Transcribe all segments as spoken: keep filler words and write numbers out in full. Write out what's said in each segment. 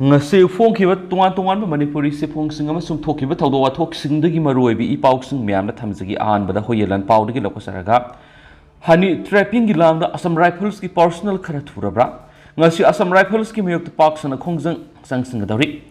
ꯉꯁꯤ ꯐꯣꯡꯈꯤꯕ ꯇꯣꯉꯥꯟ ꯇꯣꯉꯥꯟꯕ ꯃꯅꯤꯄꯨꯔꯤ ꯆꯦꯐꯣꯡꯁꯤꯡ ꯑꯃꯁꯨꯡ ꯊꯣꯛꯈꯤꯕ ꯊꯧꯗꯣꯛ ꯋꯥꯊꯣꯛꯁꯤꯡꯗꯒꯤ ꯃꯔꯨꯑꯣꯏꯕ ꯏ ꯄꯥꯎꯁꯤꯡ ꯃꯌꯥꯝꯅ ꯊꯝꯖꯒꯦ꯫ ꯑꯍꯥꯟꯕꯗ ꯍꯣꯌꯦ ꯂꯥꯟꯄꯥꯎꯗꯒꯤ ꯂꯧꯈꯠꯆꯔꯒ, ꯍꯅꯤ ꯇ꯭ꯔꯦꯄꯤꯡꯒꯤ ꯂꯥꯡꯗ ꯑꯁꯥꯝ ꯔꯥꯏꯐꯜꯁꯀꯤ ꯄꯥꯔꯁꯣꯅꯦꯜ ꯈꯔ ꯊꯨꯔꯕ꯭ꯔꯥ? ꯉꯁꯤ ꯑꯁꯥꯝ ꯔꯥꯏꯐꯜꯁꯀꯤ ꯃꯥꯌꯣꯛꯇ ꯄꯥꯛ ꯁꯟꯅ ꯈꯣꯡꯖꯪ ꯆꯪꯁꯤꯟꯒꯗꯧꯔꯤ꯫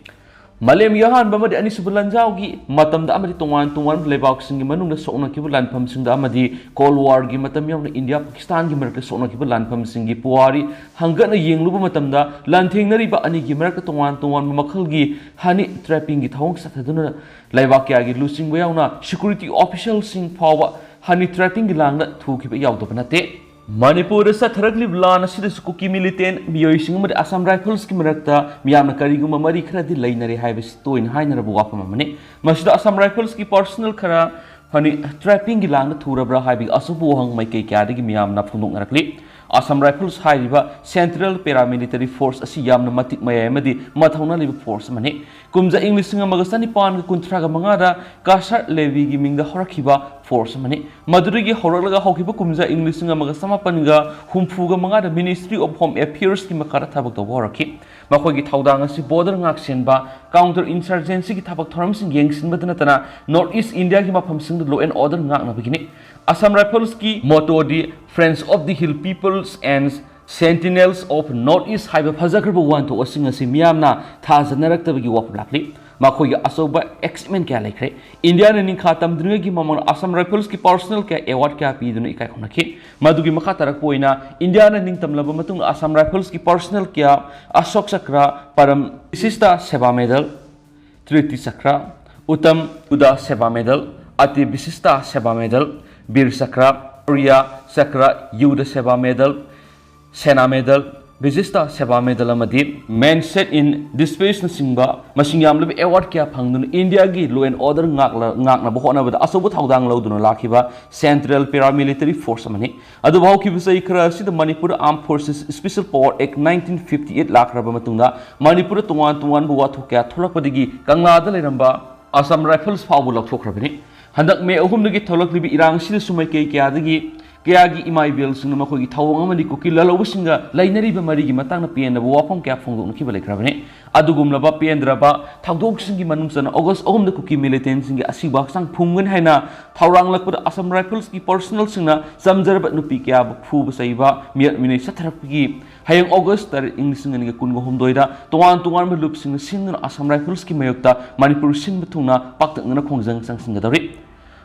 ꯃꯥꯂꯦꯝꯒꯤ ꯑꯍꯥꯟꯕ ꯑꯃꯗꯤ ꯑꯅꯤꯁꯨꯕ ꯂꯥꯟꯖꯥꯎꯒꯤ ꯃꯇꯝꯗ ꯑꯃꯗꯤ ꯇꯣꯉꯥꯟ ꯇꯣꯉꯥꯟꯕ ꯂꯩꯕꯥꯛꯁꯤꯡꯒꯤ ꯃꯅꯨꯡꯗ ꯁꯣꯛꯅꯈꯤꯕ ꯂꯥꯟꯐꯝꯁꯤꯡꯗ ꯑꯃꯗꯤ ꯀꯣꯜ ꯋꯥꯔꯒꯤ ꯃꯇꯝ ꯌꯥꯎꯅ ꯏꯟꯗꯤꯌꯥ ꯄꯥꯀꯤꯁꯇꯥꯟꯒꯤ ꯃꯔꯛꯇ ꯁꯣꯛꯅꯈꯤꯕ ꯂꯥꯟꯐꯝꯁꯤꯡꯒꯤ ꯄꯨꯋꯥꯔꯤ ꯍꯪꯒꯠꯅ ꯌꯦꯡꯂꯨꯕ ꯃꯇꯝꯗ, ꯂꯥꯟꯊꯦꯡꯅꯔꯤꯕ ꯑꯅꯤꯒꯤ ꯃꯔꯛꯇ ꯇꯣꯉꯥꯟ ꯇꯣꯉꯥꯟꯕ ꯃꯈꯜꯒꯤ ꯍꯅꯤ ꯇ꯭ꯔꯦꯄꯤꯡꯒꯤ ꯊꯧꯑꯣꯡ ꯆꯠꯊꯗꯨꯅ ꯂꯩꯕꯥꯛ ꯀꯌꯥꯒꯤ ꯂꯨꯆꯤꯡꯕ ꯌꯥꯎꯅ ꯁꯦꯀ꯭ꯌꯨꯔꯤꯇꯤ ꯑꯣꯐꯤꯁꯤꯌꯦꯜꯁꯤꯡ ꯐꯥꯎꯕ ꯍꯅꯤ ꯇ꯭ꯔꯦꯄꯤꯡꯒꯤ ꯂꯥꯡꯗ ꯊꯨꯈꯤꯕ ꯌꯥꯎꯗꯕ ꯅꯠꯇꯦ꯫ ꯃꯅꯤꯄꯨꯔꯗ ꯆꯠꯊꯔꯛꯂꯤꯕ ꯂꯥꯟ ꯑꯁꯤꯗꯁꯨ ꯀꯨꯀꯤ ꯃꯤꯂꯤꯇꯦꯟ ꯃꯤꯑꯣꯏꯁꯤꯡ ꯑꯃꯗꯤ ꯑꯁꯥꯝ ꯔꯥꯏꯐꯜꯁꯀꯤ ꯃꯔꯛꯇ ꯃꯤꯌꯥꯝꯅ ꯀꯔꯤꯒꯨꯝꯕ ꯃꯔꯤ ꯈꯔꯗꯤ ꯂꯩꯅꯔꯦ ꯍꯥꯏꯕꯁꯤ ꯇꯣꯏꯅ ꯍꯥꯏꯅꯔꯕ ꯋꯥꯐꯝ ꯑꯃꯅꯤ꯫ ꯃꯁꯤꯗ ꯑꯁꯥꯝ ꯔꯥꯏꯐꯜꯁꯀꯤ ꯄꯥꯔꯁꯣꯅꯦꯜ ꯈꯔ ꯍꯅꯤ ꯇ꯭ꯔꯦꯄꯤꯡꯒꯤ ꯂꯥꯡꯗ ꯊꯨꯔꯕ꯭ꯔꯥ ꯍꯥꯏꯕꯒꯤ ꯑꯆꯧꯕ ꯋꯥꯍꯪ ꯃꯥꯏꯀꯩ ꯀꯌꯥꯗꯒꯤ ꯃꯤꯌꯥꯝꯅ ꯐꯣꯡꯗꯣꯛꯅꯔꯛꯂꯤ꯫ ꯑꯁꯥꯝ ꯔꯥꯏꯐꯜꯁ ꯍꯥꯏꯔꯤꯕ ꯁꯦꯟꯇ꯭ꯔꯦꯜ ꯄꯦꯔꯥꯃꯤꯂꯤꯇꯔꯤ ꯐꯣꯔꯁ ꯑꯁꯤ ꯌꯥꯝꯅ ꯃꯇꯤꯛ ꯃꯌꯥꯏ ꯑꯃꯗꯤ ꯃꯊꯧꯅꯥ ꯂꯩꯕ ꯐꯣꯔꯁ ꯑꯃꯅꯤ꯫ ꯀꯨꯝꯖꯥ ꯏꯪ ꯂꯤꯁꯤꯡ ꯑꯃꯒ ꯆꯅꯤꯄꯥꯟꯒ ꯀꯨꯟꯊ꯭ꯔꯥꯒ ꯃꯉꯥꯗ ꯀꯥꯁꯥꯔ ꯂꯦꯚꯤꯒꯤ ꯃꯤꯡꯗ ꯍꯧꯔꯛꯈꯤꯕ ꯐꯣꯔꯁ ꯑꯃꯅꯤ꯫ ꯃꯗꯨꯗꯒꯤ ꯍꯧꯔꯛꯂꯒ ꯍꯧꯈꯤꯕ ꯀꯨꯝꯖꯥ ꯏꯪ ꯂꯤꯁꯤꯡ ꯑꯃꯒ ꯆꯃꯥꯄꯟꯒ ꯍꯨꯝꯐꯨꯒ ꯃꯉꯥꯗ ꯃꯤꯅꯤꯁꯇ꯭ꯔꯤ ꯑꯣꯐ ꯍꯣꯝ ꯑꯦꯐꯤꯌꯔꯁꯀꯤ ꯃꯈꯥꯗ ꯊꯕꯛ ꯇꯧꯕ ꯍꯧꯔꯛꯈꯤ꯫ ꯃꯈꯣꯏꯒꯤ ꯊꯧꯗꯥꯡ ꯑꯁꯤ ꯕꯣꯔꯗꯔ ꯉꯥꯛꯁꯦꯟꯕ, ꯀꯥꯎꯟꯇꯔ ꯏꯟꯁꯔꯖꯦꯟꯁꯤꯒꯤ ꯊꯕꯛ ꯊꯧꯔꯝꯁꯤꯡ ꯌꯦꯡꯁꯤꯟꯕꯗ ꯅꯠꯇꯅ ꯅꯣꯔꯠ ꯏꯁ ꯏꯟꯗꯤꯌꯥꯒꯤ ꯃꯐꯝꯁꯤꯡꯗ law and order ꯉꯥꯛꯅꯕꯒꯤꯅꯤ꯫ Assam ꯔꯥꯏꯐꯜꯁꯀꯤ ꯃꯣꯇꯣꯗꯤ Friends of the Hill Peoples and Sentinels of North East ꯍꯥꯏꯕ ꯐꯖꯈ꯭ꯔꯕ ꯋꯥꯍꯟꯊꯣꯛ ꯑꯁꯤꯡ ꯑꯁꯤ ꯃꯤꯌꯥꯝꯅ ꯊꯥꯖꯅꯔꯛꯇꯕꯒꯤ ꯋꯥꯐꯝ ꯂꯥꯛꯂꯤ꯫ ꯃꯈꯣꯏꯒꯤ ꯑꯆꯧꯕ ꯑꯦꯆꯤꯞꯃꯦꯟ ꯀꯌꯥ ꯂꯩꯈ꯭ꯔꯦ꯫ ꯏꯟꯗꯤꯌꯥꯅ ꯅꯤꯡꯈꯥ ꯇꯝꯗ꯭ꯔꯤꯉꯩꯒꯤ ꯃꯃꯥꯡꯗ ꯑꯁꯥꯝ ꯔꯥꯏꯐꯜꯁꯀꯤ ꯄꯥꯔꯁꯣꯅꯦꯜ ꯀꯌꯥ ꯑꯦꯋꯥꯔꯗ ꯀꯌꯥ ꯄꯤꯗꯨꯅ ꯏꯀꯥꯏ ꯈꯨꯝꯅꯈꯤ꯫ ꯃꯗꯨꯒꯤ ꯃꯈꯥ ꯇꯥꯔꯛꯄ ꯑꯣꯏꯅ ꯏꯟꯗꯤꯌꯥꯅ ꯅꯤꯡꯇꯝꯂꯕ ꯃꯇꯨꯡꯗ ꯑꯁꯥꯝ ꯔꯥꯏꯐꯜꯁꯀꯤ ꯄꯥꯔꯁꯣꯅꯦꯜ ꯀꯌꯥ ꯑꯁꯣꯛ ꯆꯀ꯭ꯔ, ꯄꯔꯝ ꯕꯤꯁꯤꯁꯇꯥ ꯁꯦꯕꯥ ꯃꯦꯗꯜ, ꯇ꯭ꯔꯤꯇꯤ ꯆꯀ꯭ꯔ, ꯎꯇꯝ ꯎꯗꯥ ꯁꯦꯕꯥ ꯃꯦꯗꯜ, ꯑꯇꯤ ꯕꯤꯁꯤꯁꯇꯥ ꯁꯦꯕꯥ ꯃꯦꯗꯜ, ꯕꯤꯔ ꯆꯀ꯭ꯔ, ꯁꯧꯔꯌ ꯆꯀ꯭ꯔ, ꯌꯨꯗ ꯁꯦꯕꯥ ꯃꯦꯗꯜ, ꯁꯦꯅꯥ ꯃꯦꯗꯜ, ꯕꯤꯁꯤꯁꯇꯥ ꯁꯦꯕꯥ ꯃꯦꯗꯜ ꯑꯃꯗꯤ Men Set in Dispatchꯅꯆꯤꯡꯕ ꯃꯁꯤꯡ ꯌꯥꯝꯂꯕ ꯑꯦꯋꯥꯔꯗ ꯀꯌꯥ ꯐꯪꯗꯨꯅ ꯏꯟꯗꯤꯌꯥꯒꯤ law and order ꯉꯥꯛꯂ-, ꯉꯥꯛꯅꯕ ꯍꯣꯠꯅꯕꯗ ꯑꯆꯧꯕ ꯊꯧꯗꯥꯡ ꯂꯧꯗꯨꯅ ꯂꯥꯛꯈꯤꯕ ꯁꯦꯟꯇ꯭ꯔꯦꯜ ꯄꯦꯔꯥꯃꯤꯂꯤꯇꯔꯤ ꯐꯣꯔꯁ ꯑꯃꯅꯤ꯫ ꯑꯗꯨꯕꯨ ꯍꯧꯈꯤꯕ ꯆꯍꯤ ꯈꯔ ꯑꯁꯤꯗ ꯃꯅꯤꯄꯨꯔꯗ Armed Forces Special Power Act nineteen fifty eight ꯂꯥꯛꯈ꯭ꯔꯕ ꯃꯇꯨꯡꯗ ꯃꯅꯤꯄꯨꯔꯗ ꯇꯣꯉꯥꯟ ꯇꯣꯉꯥꯟꯕ ꯋꯥꯊꯣꯛ ꯀꯌꯥ ꯊꯣꯛꯂꯛꯄꯗꯒꯤ ꯀꯪꯂꯥꯗ ꯂꯩꯔꯝꯕ ꯑꯁꯥꯝ ꯔꯥꯏꯐꯜꯁ ꯐꯥꯎꯕ ꯂꯧꯊꯣꯛꯈ꯭ꯔꯕꯅꯤ꯫ ꯍꯟꯗꯛ ꯃꯦ ꯑꯍꯨꯝꯗꯒꯤ ꯊꯣꯛꯂꯛꯂꯤꯕ ꯏꯔꯥꯡ ꯑꯁꯤꯗꯁꯨ ꯃꯥꯏꯀꯩ ꯀꯌꯥꯗꯒꯤ ꯀꯌꯥꯒꯤ ꯏꯃꯥ ꯏꯕꯦꯜꯁꯤꯡꯅ ꯃꯈꯣꯏꯒꯤ ꯊꯧꯑꯣꯡ ꯑꯃꯗꯤ ꯀꯨꯀꯤ ꯂꯥꯜꯍꯧꯕꯁꯤꯡꯒ ꯂꯩꯅꯔꯤꯕ ꯃꯔꯤꯒꯤ ꯃꯇꯥꯡꯗ ꯄꯦꯟꯗꯕ ꯋꯥꯐꯝ ꯀꯌꯥ ꯐꯣꯡꯗꯣꯛꯅꯈꯤꯕ ꯂꯩꯈ꯭ꯔꯕꯅꯤ꯫ ꯑꯗꯨꯒꯨꯝꯂꯕ ꯄꯦꯟꯗ꯭ꯔꯕ ꯊꯧꯗꯣꯛꯁꯤꯡꯒꯤ ꯃꯅꯨꯡ ꯆꯟꯅ ꯑꯣꯒꯁ ꯑꯍꯨꯝꯗ ꯀꯨꯀꯤ ꯃꯤꯂꯤꯇꯦꯟꯁꯤꯡꯒꯤ ꯑꯁꯤꯕ ꯍꯛꯆꯥꯡ ꯐꯨꯝꯒꯅꯤ ꯍꯥꯏꯅ ꯊꯧꯔꯥꯡꯂꯛꯄꯗ ꯑꯁꯥꯝ ꯔꯥꯏꯐꯜꯁꯀꯤ ꯄꯔꯁꯣꯅꯦꯜꯁꯤꯡꯅ ꯆꯝꯖꯔꯕ ꯅꯨꯄꯤ ꯀꯌꯥꯕꯨ ꯐꯨꯕ ꯆꯩꯕ ꯃꯤꯑꯣꯠ ꯃꯤꯅꯩ ꯆꯠꯊꯔꯛꯄꯒꯤ ꯍꯌꯦꯡ ꯑꯣꯒꯁ ꯇꯔꯦꯠ, ꯏꯪ ꯂꯤꯁꯤꯡ ꯑꯅꯤꯒ ꯀꯨꯟꯒ ꯍꯨꯝꯗꯣꯏꯗ ꯇꯣꯉꯥꯟ ꯇꯣꯉꯥꯟꯕ ꯂꯨꯞꯁꯤꯡꯅ ꯁꯤꯟꯗꯨꯅ ꯑꯁꯥꯝ ꯔꯥꯏꯐꯜꯁꯀꯤ ꯃꯥꯌꯣꯛꯇ ꯃꯅꯤꯄꯨꯔ ꯁꯤꯟꯕ ꯊꯨꯡꯅ ꯄꯥꯛꯇꯛꯅꯅ ꯈꯣꯡꯖꯪ ꯆꯪꯁꯤꯟꯒꯗꯧꯔꯤ꯫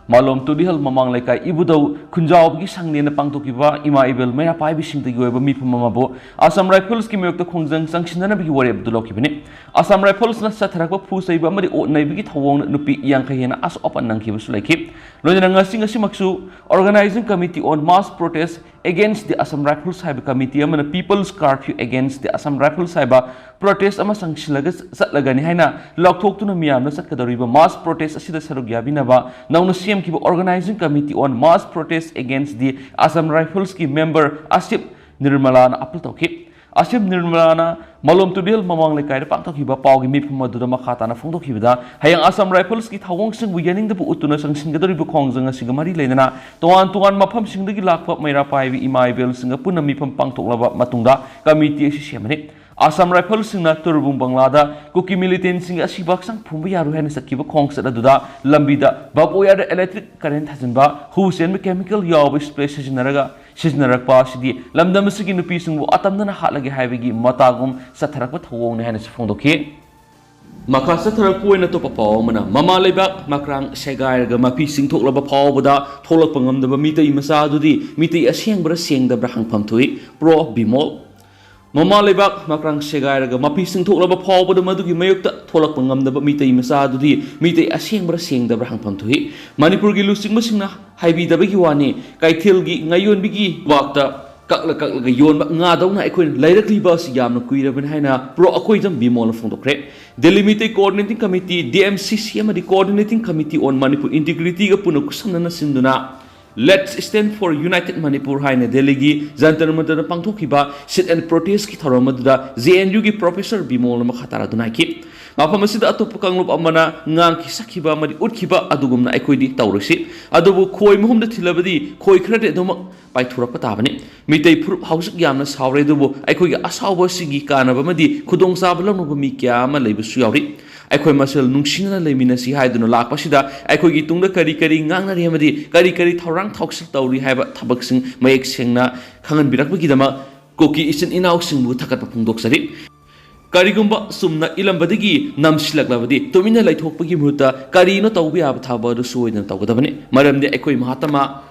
ꯃꯥꯂꯣꯝ ꯇꯨꯔꯤꯍꯜ ꯃꯃꯥꯡ ꯂꯩꯀꯥꯏ ꯏꯕꯨꯙꯧ ꯈꯨꯟꯖꯥꯎꯕꯒꯤ ꯁꯪꯂꯦꯟꯗ ꯄꯥꯡꯊꯣꯛꯈꯤꯕ ꯏꯃꯥ ꯏꯕꯦꯜ ꯃꯩꯔꯥ ꯄꯥꯏꯕꯤꯁꯤꯡꯗꯒꯤ ꯑꯣꯏꯕ ꯃꯤꯐꯝ ꯑꯃꯕꯨ ꯑꯁꯥꯝ ꯔꯥꯏꯐꯜꯁꯀꯤ ꯃꯥꯌꯣꯛꯇ ꯈꯣꯡꯖꯪ ꯆꯪꯁꯤꯟꯅꯅꯕꯒꯤ ꯋꯥꯔꯦꯞ ꯑꯗꯨ ꯂꯧꯈꯤꯕꯅꯤ꯫ ꯑꯁꯥꯝ ꯔꯥꯏꯐꯜꯁꯅ ꯆꯠꯊꯔꯛꯄ ꯐꯨ ꯆꯩꯕ ꯑꯃꯗꯤ ꯑꯣꯠ ꯅꯩꯕꯒꯤ ꯊꯧꯑꯣꯡꯅ ꯅꯨꯄꯤ ꯌꯥꯡꯈꯩ ꯍꯦꯟꯅ ꯑꯁꯣꯛ ꯑꯄꯟ ꯅꯪꯈꯤꯕꯁꯨ ꯂꯩꯈꯤ꯫ ꯂꯣꯏꯅꯅ ꯉꯁꯤ, ꯉꯁꯤꯃꯛꯁꯨ Organizing Committee on Mass Protest Against the Assam Rifles ꯍꯥꯏꯕ ꯀꯃꯤꯇꯤ ꯑꯃꯅ People's Curfew Against the Assam Rifles ꯍꯥꯏꯕ ꯄ꯭ꯔꯣꯇꯦꯁ ꯑꯃ ꯆꯪꯁꯤꯜꯂꯒ ꯆꯠꯂꯒꯅꯤ ꯍꯥꯏꯅ ꯂꯥꯎꯊꯣꯛꯇꯨꯅ ꯃꯤꯌꯥꯝꯅ ꯆꯠꯀꯗꯧꯔꯤꯕ ꯃꯥꯁ ꯄ꯭ꯔꯣꯇꯦꯁ ꯑꯁꯤꯗ ꯁꯔꯨꯛ ꯌꯥꯕꯤꯅꯕ ꯅꯧꯅ ꯁꯦꯝꯈꯤꯕ Organizing Committee on Mass Protest Against the Assam Riflesꯀꯤ ꯃꯦꯝꯕꯔ ꯑꯁꯤꯞ ꯅꯤꯔꯃꯂꯥꯅ ꯑꯥꯄꯤꯜ ꯇꯧꯈꯤ꯫ ꯑꯁꯤꯞ ꯅꯤꯔꯃꯂꯥꯅ ꯃꯥꯂꯣꯝ ꯇꯨꯔꯦꯜ ꯃꯃꯥꯡ ꯂꯩꯀꯥꯏꯗ ꯄꯥꯡꯊꯣꯛꯈꯤꯕ ꯄꯥꯎꯒꯤ ꯃꯤꯐꯝ ꯑꯗꯨꯗ ꯃꯈꯥ ꯇꯥꯅ ꯐꯣꯡꯗꯣꯛꯈꯤꯕꯗ, ꯍꯌꯦꯡ ꯑꯁꯥꯝ ꯔꯥꯏꯐꯜꯁꯀꯤ ꯊꯧꯑꯣꯡꯁꯤꯡꯕꯨ ꯌꯥꯅꯤꯡꯗꯕ ꯎꯠꯇꯨꯅ ꯆꯪꯁꯤꯟꯒꯗꯧꯔꯤꯕ ꯈꯣꯡꯖꯪ ꯑꯁꯤꯒ ꯃꯔꯤ ꯂꯩꯅꯅ ꯇꯣꯉꯥꯟ ꯇꯣꯉꯥꯟꯕ ꯃꯐꯝꯁꯤꯡꯗꯒꯤ ꯂꯥꯛꯄ ꯃꯩꯔꯥ ꯄꯥꯏꯕꯤ ꯏꯃꯥ ꯏꯕꯦꯜꯁꯤꯡꯒ ꯄꯨꯟꯅ ꯃꯤꯐꯝ ꯄꯥꯡꯊꯣꯛꯂꯕ ꯃꯇꯨꯡꯗ ꯀꯃꯤꯇꯤ ꯑꯁꯤ ꯁꯦꯝꯃꯅꯤ꯫ ꯑꯁꯥꯝ ꯔꯥꯏꯐꯜꯁꯤꯡꯅ ꯇꯨꯔꯕꯨꯡ ꯕꯪꯂꯥꯗ ꯀꯨꯀꯤ ꯃꯤꯂꯤꯇꯦꯟꯁꯤꯡꯒꯤ ꯑꯁꯤꯕ ꯍꯛꯆꯥꯡ ꯐꯨꯝꯕ ꯌꯥꯔꯣꯏ ꯍꯥꯏꯅ ꯆꯠꯈꯤꯕ ꯈꯣꯡꯆꯠ ꯑꯗꯨꯗ ꯂꯝꯕꯤꯗ ꯚꯥꯞ ꯑꯣꯌꯥꯔꯗ ꯏꯂꯦꯛꯇ꯭ꯔꯤꯛ ꯀꯔꯦꯟ ꯊꯥꯖꯤꯟꯕ, ꯍꯨ ꯆꯦꯟꯕ ꯀꯦꯃꯤꯀꯦꯜ ꯌꯥꯎꯕ ꯁ꯭ꯄ꯭ꯔꯦ ꯁꯤꯖꯤꯟꯅꯔꯒ ꯁꯤꯖꯤꯟꯅꯔꯛꯄ ꯑꯁꯤꯗꯤ ꯂꯝꯗꯝ ꯑꯁꯤꯒꯤ ꯅꯨꯄꯤꯁꯤꯡꯕꯨ ꯑꯇꯝꯅꯅ ꯍꯥꯠꯂꯒꯦ ꯍꯥꯏꯕꯒꯤ ꯃꯇꯥꯒꯨꯝ ꯆꯠꯊꯔꯛꯄ ꯊꯧꯑꯣꯡꯅꯤ ꯍꯥꯏꯅꯁꯨ ꯐꯣꯡꯗꯣꯛꯈꯤ꯫ ꯃꯈꯥ ꯆꯠꯊꯔꯛꯄ ꯑꯣꯏꯅ ꯑꯇꯣꯞꯄ ꯄꯥꯎ ꯑꯃꯅ, ꯃꯃꯥ ꯂꯩꯕꯥꯛ ꯃꯈ꯭ꯔꯥꯡ ꯁꯦꯒꯥꯏꯔꯒ ꯃꯄꯤ ꯆꯤꯡꯊꯣꯛꯂꯕ ꯐꯥꯎꯕꯗ ꯊꯣꯛꯂꯛꯄ ꯉꯝꯗꯕ ꯃꯤꯇꯩ ꯃꯆꯥ ꯑꯗꯨꯗꯤ ꯃꯤꯇꯩ ꯑꯁꯦꯡꯕ꯭ꯔꯥ ꯁꯦꯡꯗꯕ꯭ꯔꯥ ꯍꯪꯐꯝ ꯊꯣꯛꯏ꯫ ꯄ꯭ꯔꯣ ꯕꯤꯃꯣꯜ꯫ ꯃꯃꯥ ꯂꯩꯕꯥꯛ ꯃꯈ꯭ꯔꯥꯡ ꯁꯦꯒꯥꯏꯔꯒ ꯃꯄꯤ ꯆꯤꯡꯊꯣꯛꯂꯕ ꯐꯥꯎꯕꯗ ꯃꯗꯨꯒꯤ ꯃꯥꯌꯣꯛꯇ ꯊꯣꯛꯂꯛꯄ ꯉꯝꯗꯕ ꯃꯤꯇꯩ ꯃꯆꯥ ꯑꯗꯨꯗꯤ ꯃꯤꯇꯩ ꯑꯁꯦꯡꯕ꯭ꯔꯥ ꯁꯦꯡꯗꯕ꯭ꯔꯥ ꯍꯪꯐꯝ ꯊꯣꯛꯏ꯫ ꯃꯅꯤꯄꯨꯔꯒꯤ ꯂꯨꯆꯤꯡꯕꯁꯤꯡꯅ ꯍꯥꯏꯕꯤꯗꯕꯒꯤ ꯋꯥꯅꯤ, ꯀꯩꯊꯦꯜꯒꯤ ꯉꯥ ꯌꯣꯟꯕꯤꯒꯤ ꯈꯨꯕꯥꯛꯇ ꯀꯛꯂ ꯀꯛꯂꯒ ꯌꯣꯟꯕ ꯉꯥꯗꯧꯅ ꯑꯩꯈꯣꯏꯅ ꯂꯩꯔꯛꯂꯤꯕ ꯑꯁꯤ ꯌꯥꯝꯅ ꯀꯨꯏꯔꯕꯅꯤ ꯍꯥꯏꯅ ꯄ꯭ꯔꯣ ꯑꯩꯈꯣꯏꯖꯝ ꯕꯤꯃꯣꯜꯅ ꯐꯣꯡꯗꯣꯛꯈ꯭ꯔꯦ꯫ Delhi Meitei coordinating committee, D M C C, ꯑꯃꯗꯤ Coordinating Committee on Manipur Integrityꯒ ꯄꯨꯟꯅ ꯈꯨꯠꯁꯝꯅꯅ ꯁꯤꯟꯗꯨꯅ Let's Stand for United Manipur ꯍꯥꯏꯅ ꯗꯦꯜꯂꯤꯒꯤ ꯖꯟꯇꯔ ꯃꯟꯇꯔꯗ ꯄꯥꯡꯊꯣꯛꯈꯤꯕ sit and protestꯀꯤ ꯊꯧꯔꯝ ꯑꯗꯨꯗ ꯖꯦ ꯑꯦꯟ ꯌꯨꯒꯤ ꯄ꯭ꯔꯣꯐꯦꯁꯔ ꯕꯤꯃꯣꯜꯅ ꯃꯈꯥ ꯇꯥꯔꯗꯨꯅ ꯍꯥꯏꯈꯤ꯫ ꯃꯐꯝ ꯑꯁꯤꯗ ꯑꯇꯣꯞꯄ ꯀꯥꯡꯂꯨꯞ ꯑꯃꯅ ꯉꯥꯡꯈꯤ ꯁꯛꯈꯤꯕ ꯑꯃꯗꯤ ꯎꯠꯈꯤꯕ ꯑꯗꯨꯒꯨꯝꯅ ꯑꯩꯈꯣꯏꯗꯤ ꯇꯧꯔꯣꯏꯁꯤ꯫ ꯑꯗꯨꯕꯨ ꯈꯣꯏ ꯃꯍꯨꯝꯗ ꯊꯤꯜꯂꯕꯗꯤ ꯈꯣꯏ ꯈꯔꯗꯤ ꯑꯗꯨꯃꯛ ꯄꯥꯏꯊꯣꯔꯛꯄ ꯇꯥꯕꯅꯤ꯫ ꯃꯤꯇꯩ ꯐꯨꯔꯨꯞ ꯍꯧꯖꯤꯛ ꯌꯥꯝꯅ ꯁꯥꯎꯔꯦ, ꯑꯗꯨꯕꯨ ꯑꯩꯈꯣꯏꯒꯤ ꯑꯁꯥꯎꯕ ꯑꯁꯤꯒꯤ ꯀꯥꯟꯅꯕ ꯑꯃꯗꯤ ꯈꯨꯗꯣꯡꯆꯥꯕ ꯂꯧꯅꯕ ꯃꯤ ꯀꯌꯥ ꯑꯃ ꯂꯩꯕꯁꯨ ꯌꯥꯎꯔꯤ꯫ ꯑꯩꯈꯣꯏ ꯃꯁꯦꯜ ꯅꯨꯡꯁꯤꯅꯅ ꯂꯩꯃꯤꯟꯅꯁꯤ ꯍꯥꯏꯗꯨꯅ ꯂꯥꯛꯄꯁꯤꯗ ꯑꯩꯈꯣꯏꯒꯤ ꯇꯨꯡꯗ ꯀꯔꯤ ꯀꯔꯤ ꯉꯥꯡꯅꯔꯤ ꯑꯃꯗꯤ ꯀꯔꯤ ꯀꯔꯤ ꯊꯧꯔꯥꯡ ꯊꯧꯁꯤꯜ ꯇꯧꯔꯤ ꯍꯥꯏꯕ ꯊꯕꯛꯁꯤꯡ ꯃꯌꯦꯛ ꯁꯦꯡꯅ ꯈꯪꯍꯟꯕꯤꯔꯛꯄꯒꯤꯗꯃꯛ ꯀꯨꯀꯤ ꯏꯆꯤꯟ ꯏꯅꯥꯎꯁꯤꯡꯕꯨ ꯊꯥꯒꯠꯄ ꯐꯣꯡꯗꯣꯛꯆꯔꯤ꯫ ꯀꯔꯤꯒꯨꯝꯕ ꯆꯨꯝꯅ ꯏꯜꯂꯝꯕꯗꯒꯤ ꯅꯝꯁꯤꯜꯂꯛꯂꯕꯗꯤ ꯇꯨꯃꯤꯟꯅ ꯂꯩꯊꯣꯛꯄꯒꯤ ꯃꯍꯨꯠꯇ ꯀꯔꯤꯅꯣ ꯇꯧꯕ ꯌꯥꯕ ꯊꯕꯛ ꯑꯗꯨ ꯁꯣꯏꯗꯅ ꯇꯧꯒꯗꯕꯅꯤ꯫ ꯃꯔꯝꯗꯤ ꯑꯩꯈꯣꯏ ꯃꯍꯥꯇꯃꯥ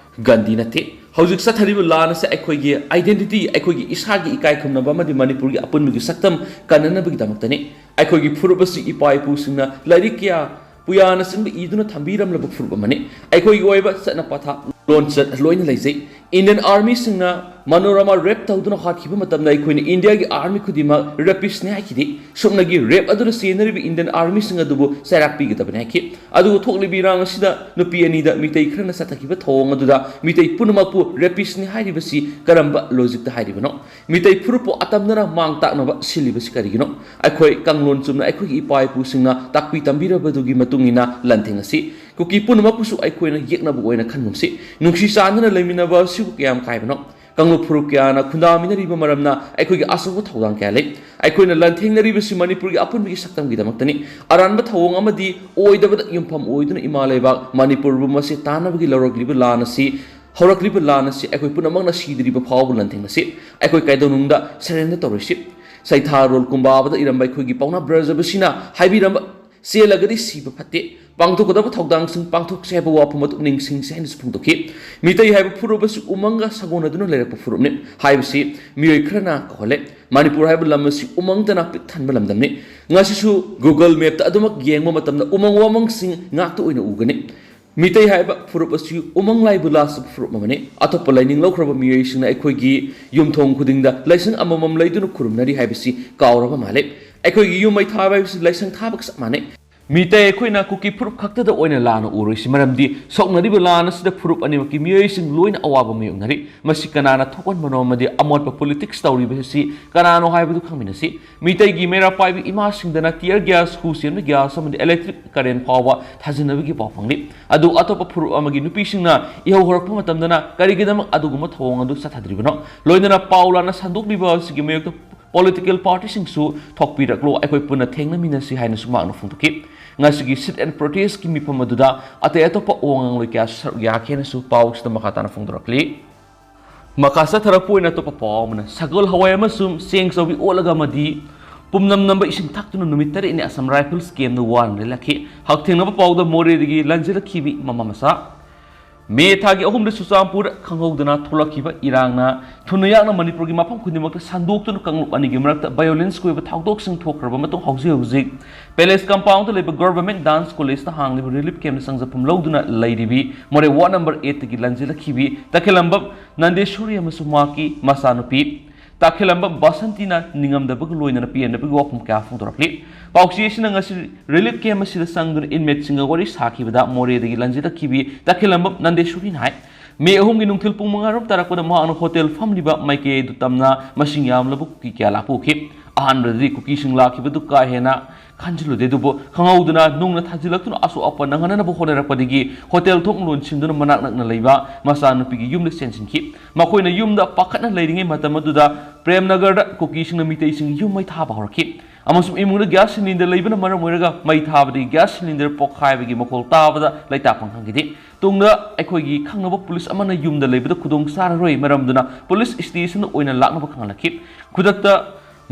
ꯒꯥꯟꯙꯤ ꯅꯠꯇꯦ꯫ ꯍꯧꯖꯤꯛ ꯆꯠꯊꯔꯤꯕ ꯂꯥꯟ ꯑꯁꯤ ꯑꯩꯈꯣꯏꯒꯤ identity, ꯑꯩꯈꯣꯏꯒꯤ ꯏꯁꯥꯒꯤ ꯏꯀꯥꯏ ꯈꯨꯝꯅꯕ ꯑꯃꯗꯤ ꯃꯅꯤꯄꯨꯔꯒꯤ ꯑꯄꯨꯟꯕꯒꯤ ꯁꯛꯇꯝ ꯀꯟꯅꯅꯕꯒꯤꯗꯃꯛꯇꯅꯤ꯫ ꯑꯩꯈꯣꯏꯒꯤ ꯐꯨꯔꯨꯞ ꯑꯁꯤ ꯏꯄꯥ ꯏꯄꯨꯁꯤꯡꯅ ꯂꯥꯏꯔꯤꯛ ꯀꯌꯥ, ꯄꯨꯌꯥꯅꯆꯤꯡꯕ ꯏꯗꯨꯅ ꯊꯝꯕꯤꯔꯝꯂꯕ ꯐꯨꯔꯨꯞ ꯑꯃꯅꯤ꯫ ꯑꯩꯈꯣꯏꯒꯤ ꯑꯣꯏꯕ ꯆꯠꯅ ꯄꯊꯥꯞ, ꯂꯣꯟꯆꯠ ꯂꯣꯏꯅ ꯂꯩꯖꯩ꯫ Indian Armyꯁꯤꯡꯅ ꯃꯅꯣꯔꯃꯥ rape ꯇꯧꯗꯨꯅ ꯍꯥꯠꯈꯤꯕ ꯃꯇꯝꯗ ꯑꯩꯈꯣꯏꯅ ꯏꯟꯗꯤꯌꯥꯒꯤ army ꯈꯨꯗꯤꯡꯃꯛ rapistꯅꯤ ꯍꯥꯏꯈꯤꯗꯦ꯫ ꯁꯨꯞꯅꯒꯤ rape ꯑꯗꯨꯗ ꯆꯦꯟꯅꯔꯤꯕ Indian Armyꯁꯤꯡ ꯑꯗꯨꯕꯨ ꯆꯩꯔꯥꯛ ꯄꯤꯒꯗꯕꯅꯤ ꯍꯥꯏꯈꯤ꯫ ꯑꯗꯨꯕꯨ ꯊꯣꯛꯂꯤꯕ ꯏꯔꯥꯡ ꯑꯁꯤꯗ ꯅꯨꯄꯤ ꯑꯅꯤꯗ ꯃꯤꯇꯩ ꯈꯔꯅ ꯆꯠꯊꯈꯤꯕ ꯊꯧꯑꯣꯡ ꯑꯗꯨꯗ ꯃꯤꯇꯩ ꯄꯨꯝꯅꯃꯛꯄꯨ rapistꯅꯤ ꯍꯥꯏꯔꯤꯕꯁꯤ ꯀꯔꯝꯕ logicꯇ ꯍꯥꯏꯔꯤꯕꯅꯣ? ꯃꯤꯇꯩ ꯐꯨꯔꯨꯞꯄꯨ ꯑꯇꯝꯅꯅ ꯃꯥꯡ ꯇꯥꯛꯅꯕ ꯁꯤꯜꯂꯤꯕꯁꯤ ꯀꯔꯤꯒꯤꯅꯣ? ꯑꯩꯈꯣꯏ ꯀꯥꯡꯂꯣꯟ ꯆꯨꯝꯅ ꯑꯩꯈꯣꯏꯒꯤ ꯏꯄꯥ ꯏꯄꯨꯁꯤꯡꯅ ꯇꯥꯛꯄꯤ ꯇꯝꯕꯤꯔꯕꯗꯨꯒꯤ ꯃꯇꯨꯡ ꯏꯟꯅ ꯂꯥꯟꯊꯦꯡꯅꯁꯤ꯫ ꯀꯨꯀꯤ ꯄꯨꯝꯅꯃꯛꯄꯨꯁꯨ ꯑꯩꯈꯣꯏꯅ ꯌꯦꯛꯅꯕ ꯑꯣꯏꯅ ꯈꯟꯒꯨꯝꯁꯤ꯫ ꯅꯨꯡꯁꯤ ꯆꯥꯟꯅꯅ ꯂꯩꯃꯤꯟꯅꯕ ꯑꯁꯤꯕꯨ ꯀꯌꯥꯝ ꯀꯥꯏꯕꯅꯣ? ꯀꯥꯡꯂꯨꯞ ꯐꯨꯔꯨꯞ ꯀꯌꯥꯅ ꯈꯨꯟꯗꯥꯃꯤꯟꯅꯔꯤꯕ ꯃꯔꯝꯅ ꯑꯩꯈꯣꯏꯒꯤ ꯑꯆꯧꯕ ꯊꯧꯗꯥꯡ ꯀꯌꯥ ꯂꯩ꯫ ꯑꯩꯈꯣꯏꯅ ꯂꯥꯟꯊꯦꯡꯅꯔꯤꯕꯁꯤ ꯃꯅꯤꯄꯨꯔꯒꯤ ꯑꯄꯨꯟꯕꯒꯤ ꯁꯛꯇꯝꯒꯤꯗꯃꯛꯇꯅꯤ꯫ ꯑꯔꯥꯟꯕ ꯊꯧꯑꯣꯡ ꯑꯃꯗꯤ ꯑꯣꯏꯗꯕꯗ ꯌꯨꯝꯐꯝ ꯑꯣꯏꯗꯨꯅ ꯏꯃꯥ ꯂꯩꯕꯥꯛ ꯃꯅꯤꯄꯨꯔꯕꯨ ꯃꯁꯤ ꯇꯥꯟꯅꯕꯒꯤ ꯂꯧꯔꯛꯂꯤꯕ ꯂꯥꯟ ꯑꯁꯤ, ꯍꯧꯔꯛꯂꯤꯕ ꯂꯥꯟ ꯑꯁꯤ ꯑꯩꯈꯣꯏ ꯄꯨꯝꯅꯃꯛꯅ ꯁꯤꯗ꯭ꯔꯤꯕ ꯐꯥꯎꯕ ꯂꯥꯟꯊꯦꯡꯅꯁꯤ꯫ ꯑꯩꯈꯣꯏ ꯀꯩꯗꯧꯅꯨꯡꯗ surrender ꯇꯧꯔꯣꯏꯁꯤ꯫ ꯁꯩꯊꯥꯔꯣꯜ ꯀꯨꯝꯕꯥꯕꯗ ꯏꯔꯝꯕ ꯑꯩꯈꯣꯏꯒꯤ ꯄꯥꯎꯅꯥ ꯕ꯭ꯔꯖꯕꯁꯤꯅ ꯍꯥꯏꯕꯤꯔꯝꯕ, "ꯆꯦꯜꯂꯒꯗꯤ ꯁꯤꯕ ꯐꯠꯇꯦ, ꯄꯥꯡꯊꯣꯛꯀꯗꯕ ꯊꯧꯗꯥꯡꯁꯤꯡ ꯄꯥꯡꯊꯣꯛꯁꯤ" ꯍꯥꯏꯕ ꯋꯥꯐꯝ ꯑꯗꯨ ꯅꯤꯡꯁꯤꯡꯁꯤ ꯍꯥꯏꯅꯁꯨ ꯐꯣꯡꯗꯣꯛꯈꯤ꯫ ꯃꯤꯇꯩ ꯍꯥꯏꯕ ꯐꯨꯔꯨꯞ ꯑꯁꯤ ꯎꯃꯪꯒ ꯁꯥꯒꯣꯟꯅꯗꯨꯅ ꯂꯩꯔꯛꯄ ꯐꯨꯔꯨꯞꯅꯤ ꯍꯥꯏꯕꯁꯤ ꯃꯤꯑꯣꯏ ꯈꯔꯅ ꯀꯧꯍꯜꯂꯦ꯫ ꯃꯅꯤꯄꯨꯔ ꯍꯥꯏꯕ ꯂꯝ ꯑꯁꯤ ꯎꯃꯪꯗꯅ ꯄꯤꯛ ꯊꯟꯕ ꯂꯝꯗꯝꯅꯤ꯫ ꯉꯁꯤꯁꯨ Google Mapꯇ ꯑꯗꯨꯃꯛ ꯌꯦꯡꯕ ꯃꯇꯝꯗ ꯎꯃꯪ ꯋꯥꯃꯪꯁꯤꯡ ꯉꯥꯛꯇ ꯑꯣꯏꯅ ꯎꯒꯅꯤ꯫ ꯃꯤꯇꯩ ꯍꯥꯏꯕ ꯐꯨꯔꯨꯞ ꯑꯁꯤ ꯎꯃꯪ ꯂꯥꯏꯕꯨ ꯂꯥꯠꯆꯕ ꯐꯨꯔꯨꯞ ꯑꯃꯅꯤ꯫ ꯑꯇꯣꯞꯄ ꯂꯥꯏꯅꯤꯡ ꯂꯧꯈ꯭ꯔꯕ ꯃꯤꯑꯣꯏꯁꯤꯡꯅ ꯑꯩꯈꯣꯏꯒꯤ ꯌꯨꯝꯊꯣꯡ ꯈꯨꯗꯤꯡꯗ ꯂꯥꯏꯁꯪ ꯑꯃꯃꯝ ꯂꯩꯗꯨꯅ ꯈꯨꯔꯨꯝꯅꯔꯤ ꯍꯥꯏꯕꯁꯤ ꯀꯥꯎꯔꯕ ꯃꯥꯜꯂꯦ꯫ ꯑꯩꯈꯣꯏꯒꯤ ꯌꯨꯝ ꯃꯩ ꯊꯥꯕ ꯍꯥꯏꯕꯁꯤ ꯂꯥꯏꯁꯪ ꯊꯥꯕꯒ ꯆꯞ ꯃꯥꯟꯅꯩ꯫ ꯃꯤꯇꯩ ꯑꯩꯈꯣꯏꯅ ꯀꯨꯀꯤ ꯐꯨꯔꯨꯞ ꯈꯛꯇꯗ ꯑꯣꯏꯅ ꯂꯥꯟꯅ ꯎꯔꯣꯏꯁꯤ, ꯃꯔꯝꯗꯤ ꯁꯣꯛꯅꯔꯤꯕ ꯂꯥꯟ ꯑꯁꯤꯗ ꯐꯨꯔꯨꯞ ꯑꯅꯤꯃꯛꯀꯤ ꯃꯤꯑꯣꯏꯁꯤꯡ ꯂꯣꯏꯅ ꯑꯋꯥꯕ ꯃꯥꯌꯣꯛꯅꯔꯤ꯫ ꯃꯁꯤ ꯀꯅꯥꯅ ꯊꯣꯛꯍꯟꯕꯅꯣ ꯑꯃꯗꯤ ꯑꯃꯣꯠꯄ politics ꯇꯧꯔꯤꯕ ꯑꯁꯤ ꯀꯅꯥꯅꯣ ꯍꯥꯏꯕꯗꯨ ꯈꯪꯃꯤꯟꯅꯁꯤ꯫ ꯃꯤꯇꯩꯒꯤ ꯃꯩꯔꯥ ꯄꯥꯏꯕꯤ ꯏꯃꯥꯁꯤꯡꯗꯅ tear gas, ꯍꯨ ꯆꯦꯟꯕ gas ꯑꯃꯗꯤ electric current ꯐꯥꯎꯕ ꯊꯥꯖꯤꯟꯅꯕꯒꯤ ꯄꯥꯎ ꯐꯪꯂꯤ꯫ ꯑꯗꯨ ꯑꯇꯣꯞꯄ ꯐꯨꯔꯨꯞ ꯑꯃꯒꯤ ꯅꯨꯄꯤꯁꯤꯡꯅ ꯏꯍꯧ ꯍꯧꯔꯛꯄ ꯃꯇꯝꯗꯅ ꯀꯔꯤꯒꯤꯗꯃꯛ ꯑꯗꯨꯒꯨꯝꯕ ꯊꯧꯑꯣꯡ ꯑꯗꯨ ꯆꯠꯊꯗ꯭ꯔꯤꯕꯅꯣ? ꯂꯣꯏꯅꯅ ꯄꯥꯎ ꯂꯥꯟꯅ ꯁꯟꯗꯣꯛꯂꯤꯕ ꯑꯁꯤꯒꯤ ꯃꯥꯌꯣꯛꯇ political party ꯁꯤꯡꯁꯨ ꯊꯣꯛꯄꯤꯔꯛꯂꯣ, ꯑꯩꯈꯣꯏ ꯄꯨꯟꯅ ꯊꯦꯡꯅꯃꯤꯟꯅꯁꯤ ꯍꯥꯏꯅꯁꯨ ꯃꯍꯥꯛꯅ ꯐꯣꯡꯗꯣꯛꯈꯤ꯫ ꯉꯁꯤꯒꯤ sit and protest ꯀꯤ ꯃꯤꯐꯝ ꯑꯗꯨꯗ ꯑꯇꯩ ꯑꯇꯣꯞꯄ ꯑꯋꯥ ꯉꯥꯡꯂꯣꯏ ꯀꯌꯥꯁꯨ ꯁꯔꯨꯛ ꯌꯥꯈꯤ ꯍꯥꯏꯅꯁꯨ ꯄꯥꯎꯁꯤꯗ ꯃꯈꯥ ꯇꯥꯅ ꯐꯣꯡꯗꯣꯔꯛꯂꯤ꯫ ꯃꯈꯥ ꯆꯠꯊꯔꯛꯄ ꯑꯣꯏꯅ ꯑꯇꯣꯞꯄ ꯄꯥꯎ ꯑꯃꯅ, ꯁꯒꯣꯜ ꯍꯋꯥꯏ ꯑꯃꯁꯨꯡ ꯆꯦꯡ ꯆꯧꯕꯤ ꯑꯣꯠꯂꯒ ꯑꯃꯗꯤ ꯄꯨꯝꯅꯝ ꯅꯝꯕ ꯏꯁꯤꯡ ꯊꯛꯇꯨꯅ ꯅꯨꯃꯤꯠ ꯇꯔꯦꯠꯅꯤ Assam Rifles camp ꯗ ꯋꯥꯅ ꯂꯦꯜꯂꯛꯈꯤ꯫ ꯍꯛꯊꯦꯡꯅꯕ ꯄꯥꯎꯗ ꯃꯣꯔꯦꯗꯒꯤ ꯂꯟꯖꯦꯜꯂꯛꯈꯤꯕꯤ ꯃꯃꯥ ꯃꯆꯥ꯫ ꯃꯦ ꯊꯥꯒꯤ ꯑꯍꯨꯝꯗ ꯆꯨꯔꯆꯥꯟꯄꯨꯔ ꯈꯪꯍꯧꯗꯅ ꯊꯣꯛꯂꯛꯈꯤꯕ ꯏꯔꯥꯡꯅ ꯊꯨꯅ ꯌꯥꯡꯅ ꯃꯅꯤꯄꯨꯔꯒꯤ ꯃꯐꯝ ꯈꯨꯗꯤꯡꯃꯛꯇ ꯁꯟꯗꯣꯛꯇꯨꯅ ꯀꯥꯡꯂꯨꯞ ꯑꯅꯤꯒꯤ ꯃꯔꯛꯇ violence ꯀꯤ ꯑꯣꯏꯕ ꯊꯧꯗꯣꯛꯁꯤꯡ ꯊꯣꯛꯈ꯭ꯔꯕ ꯃꯇꯨꯡ, ꯍꯧꯖꯤꯛ ꯍꯧꯖꯤꯛ Palace Compound ꯗ ꯂꯩꯕ Government Dance College ꯇ ꯍꯥꯡꯂꯤꯕ relief camp ꯇ ꯆꯪꯖꯐꯝ ꯂꯧꯗꯨꯅ ꯂꯩꯔꯤꯕꯤ ꯃꯣꯔꯦ ward number eight ꯇꯒꯤ ꯂꯟꯖꯦꯜꯂꯛꯈꯤꯕꯤ ꯇꯈꯦꯂꯝꯕꯝ ꯅꯟꯗꯦꯁꯣꯔꯤ ꯑꯃꯁꯨꯡ ꯃꯍꯥꯛꯀꯤ ꯃꯆꯥꯅꯨꯄꯤ ꯇꯈꯦꯂꯝꯕꯝ ꯕꯁꯟꯇꯤꯅ ꯅꯤꯡꯉꯝꯗꯕꯒ ꯂꯣꯏꯅꯅ ꯄꯦꯟꯗꯕꯒꯤ ꯋꯥꯐꯝ ꯀꯌꯥ ꯐꯣꯡꯗꯣꯔꯛꯂꯤ꯫ ꯄꯥꯎꯆꯦ ꯑꯁꯤꯅ ꯉꯁꯤ relief camp ꯑꯁꯤꯗ ꯆꯪꯗꯨꯅ inmate ꯁꯤꯡꯒ ꯋꯥꯔꯤ ꯁꯥꯈꯤꯕꯗ ꯃꯣꯔꯦꯗꯒꯤ ꯂꯟꯖꯦꯜꯂꯛꯈꯤꯕꯤ ꯇꯈꯦꯂꯝꯕꯝ ꯅꯟꯗꯦꯁꯣꯔꯤꯅ ꯍꯥꯏ, ꯃꯦ ꯑꯍꯨꯝꯒꯤ ꯅꯨꯡꯊꯤꯜ ꯄꯨꯡ ꯃꯉꯥ ꯔꯣꯝ ꯇꯥꯔꯛꯄꯗ ꯃꯍꯥꯛꯅ hotel ꯐꯝꯂꯤꯕ ꯃꯥꯏꯀꯩ ꯑꯗꯨ ꯇꯝꯅ ꯃꯁꯤꯡ ꯌꯥꯝꯂꯕ ꯀꯨꯀꯤ ꯀꯌꯥ ꯂꯥꯛꯄ ꯎꯈꯤ꯫ ꯑꯍꯥꯟꯕꯗꯗꯤ ꯀꯨꯀꯤꯁꯤꯡ ꯂꯥꯛꯈꯤꯕꯗꯨ ꯀꯥ ꯍꯦꯟꯅ ꯈꯟꯖꯤꯜꯂꯨꯗꯦ, ꯑꯗꯨꯕꯨ ꯈꯪꯍꯧꯗꯅ ꯅꯨꯡꯅ ꯊꯥꯖꯤꯜꯂꯛꯇꯨꯅ ꯑꯁꯣꯛ ꯑꯄꯟ ꯅꯪꯍꯟꯅꯅꯕ ꯍꯣꯠꯅꯔꯛꯄꯗꯒꯤ hotel ꯊꯣꯡ ꯂꯣꯟꯁꯤꯟꯗꯨꯅ ꯃꯅꯥꯛ ꯅꯛꯅ ꯂꯩꯕ ꯃꯆꯥꯅꯨꯄꯤꯒꯤ ꯌꯨꯝꯗ ꯆꯦꯟꯁꯤꯟꯈꯤ꯫ ꯃꯈꯣꯏꯅ ꯌꯨꯝꯗ ꯄꯥꯈꯠꯅ ꯂꯩꯔꯤꯉꯩ ꯃꯇꯝ ꯑꯗꯨꯗ ꯄ꯭ꯔꯦꯝꯅꯒꯔꯗ ꯀꯨꯀꯤꯁꯤꯡꯅ ꯃꯤꯇꯩꯁꯤꯡꯒꯤ ꯌꯨꯝ ꯃꯩ ꯊꯥꯕ ꯍꯧꯔꯛꯈꯤ ꯑꯃꯁꯨꯡ ꯏꯃꯨꯡꯗ gas cylinder ꯂꯩꯕꯅ ꯃꯔꯝ ꯑꯣꯏꯔꯒ ꯃꯩ ꯊꯥꯕꯗꯒꯤ gas cylinder ꯄꯣꯈꯥꯏꯕꯒꯤ ꯃꯈꯣꯜ ꯇꯥꯕꯗ ꯂꯩꯇꯥꯐꯝ ꯈꯪꯈꯤꯗꯦ꯫ ꯇꯨꯡꯗ ꯑꯩꯈꯣꯏꯒꯤ ꯈꯪꯅꯕ police ꯑꯃꯅ ꯌꯨꯝꯗ ꯂꯩꯕꯗ ꯈꯨꯗꯣꯡ ꯆꯥꯔꯔꯣꯏ ꯃꯔꯝꯗꯨꯅ police station ꯑꯣꯏꯅ ꯂꯥꯛꯅꯕ ꯈꯪꯍꯜꯂꯛꯈꯤ꯫ ꯈꯨꯗꯛꯇ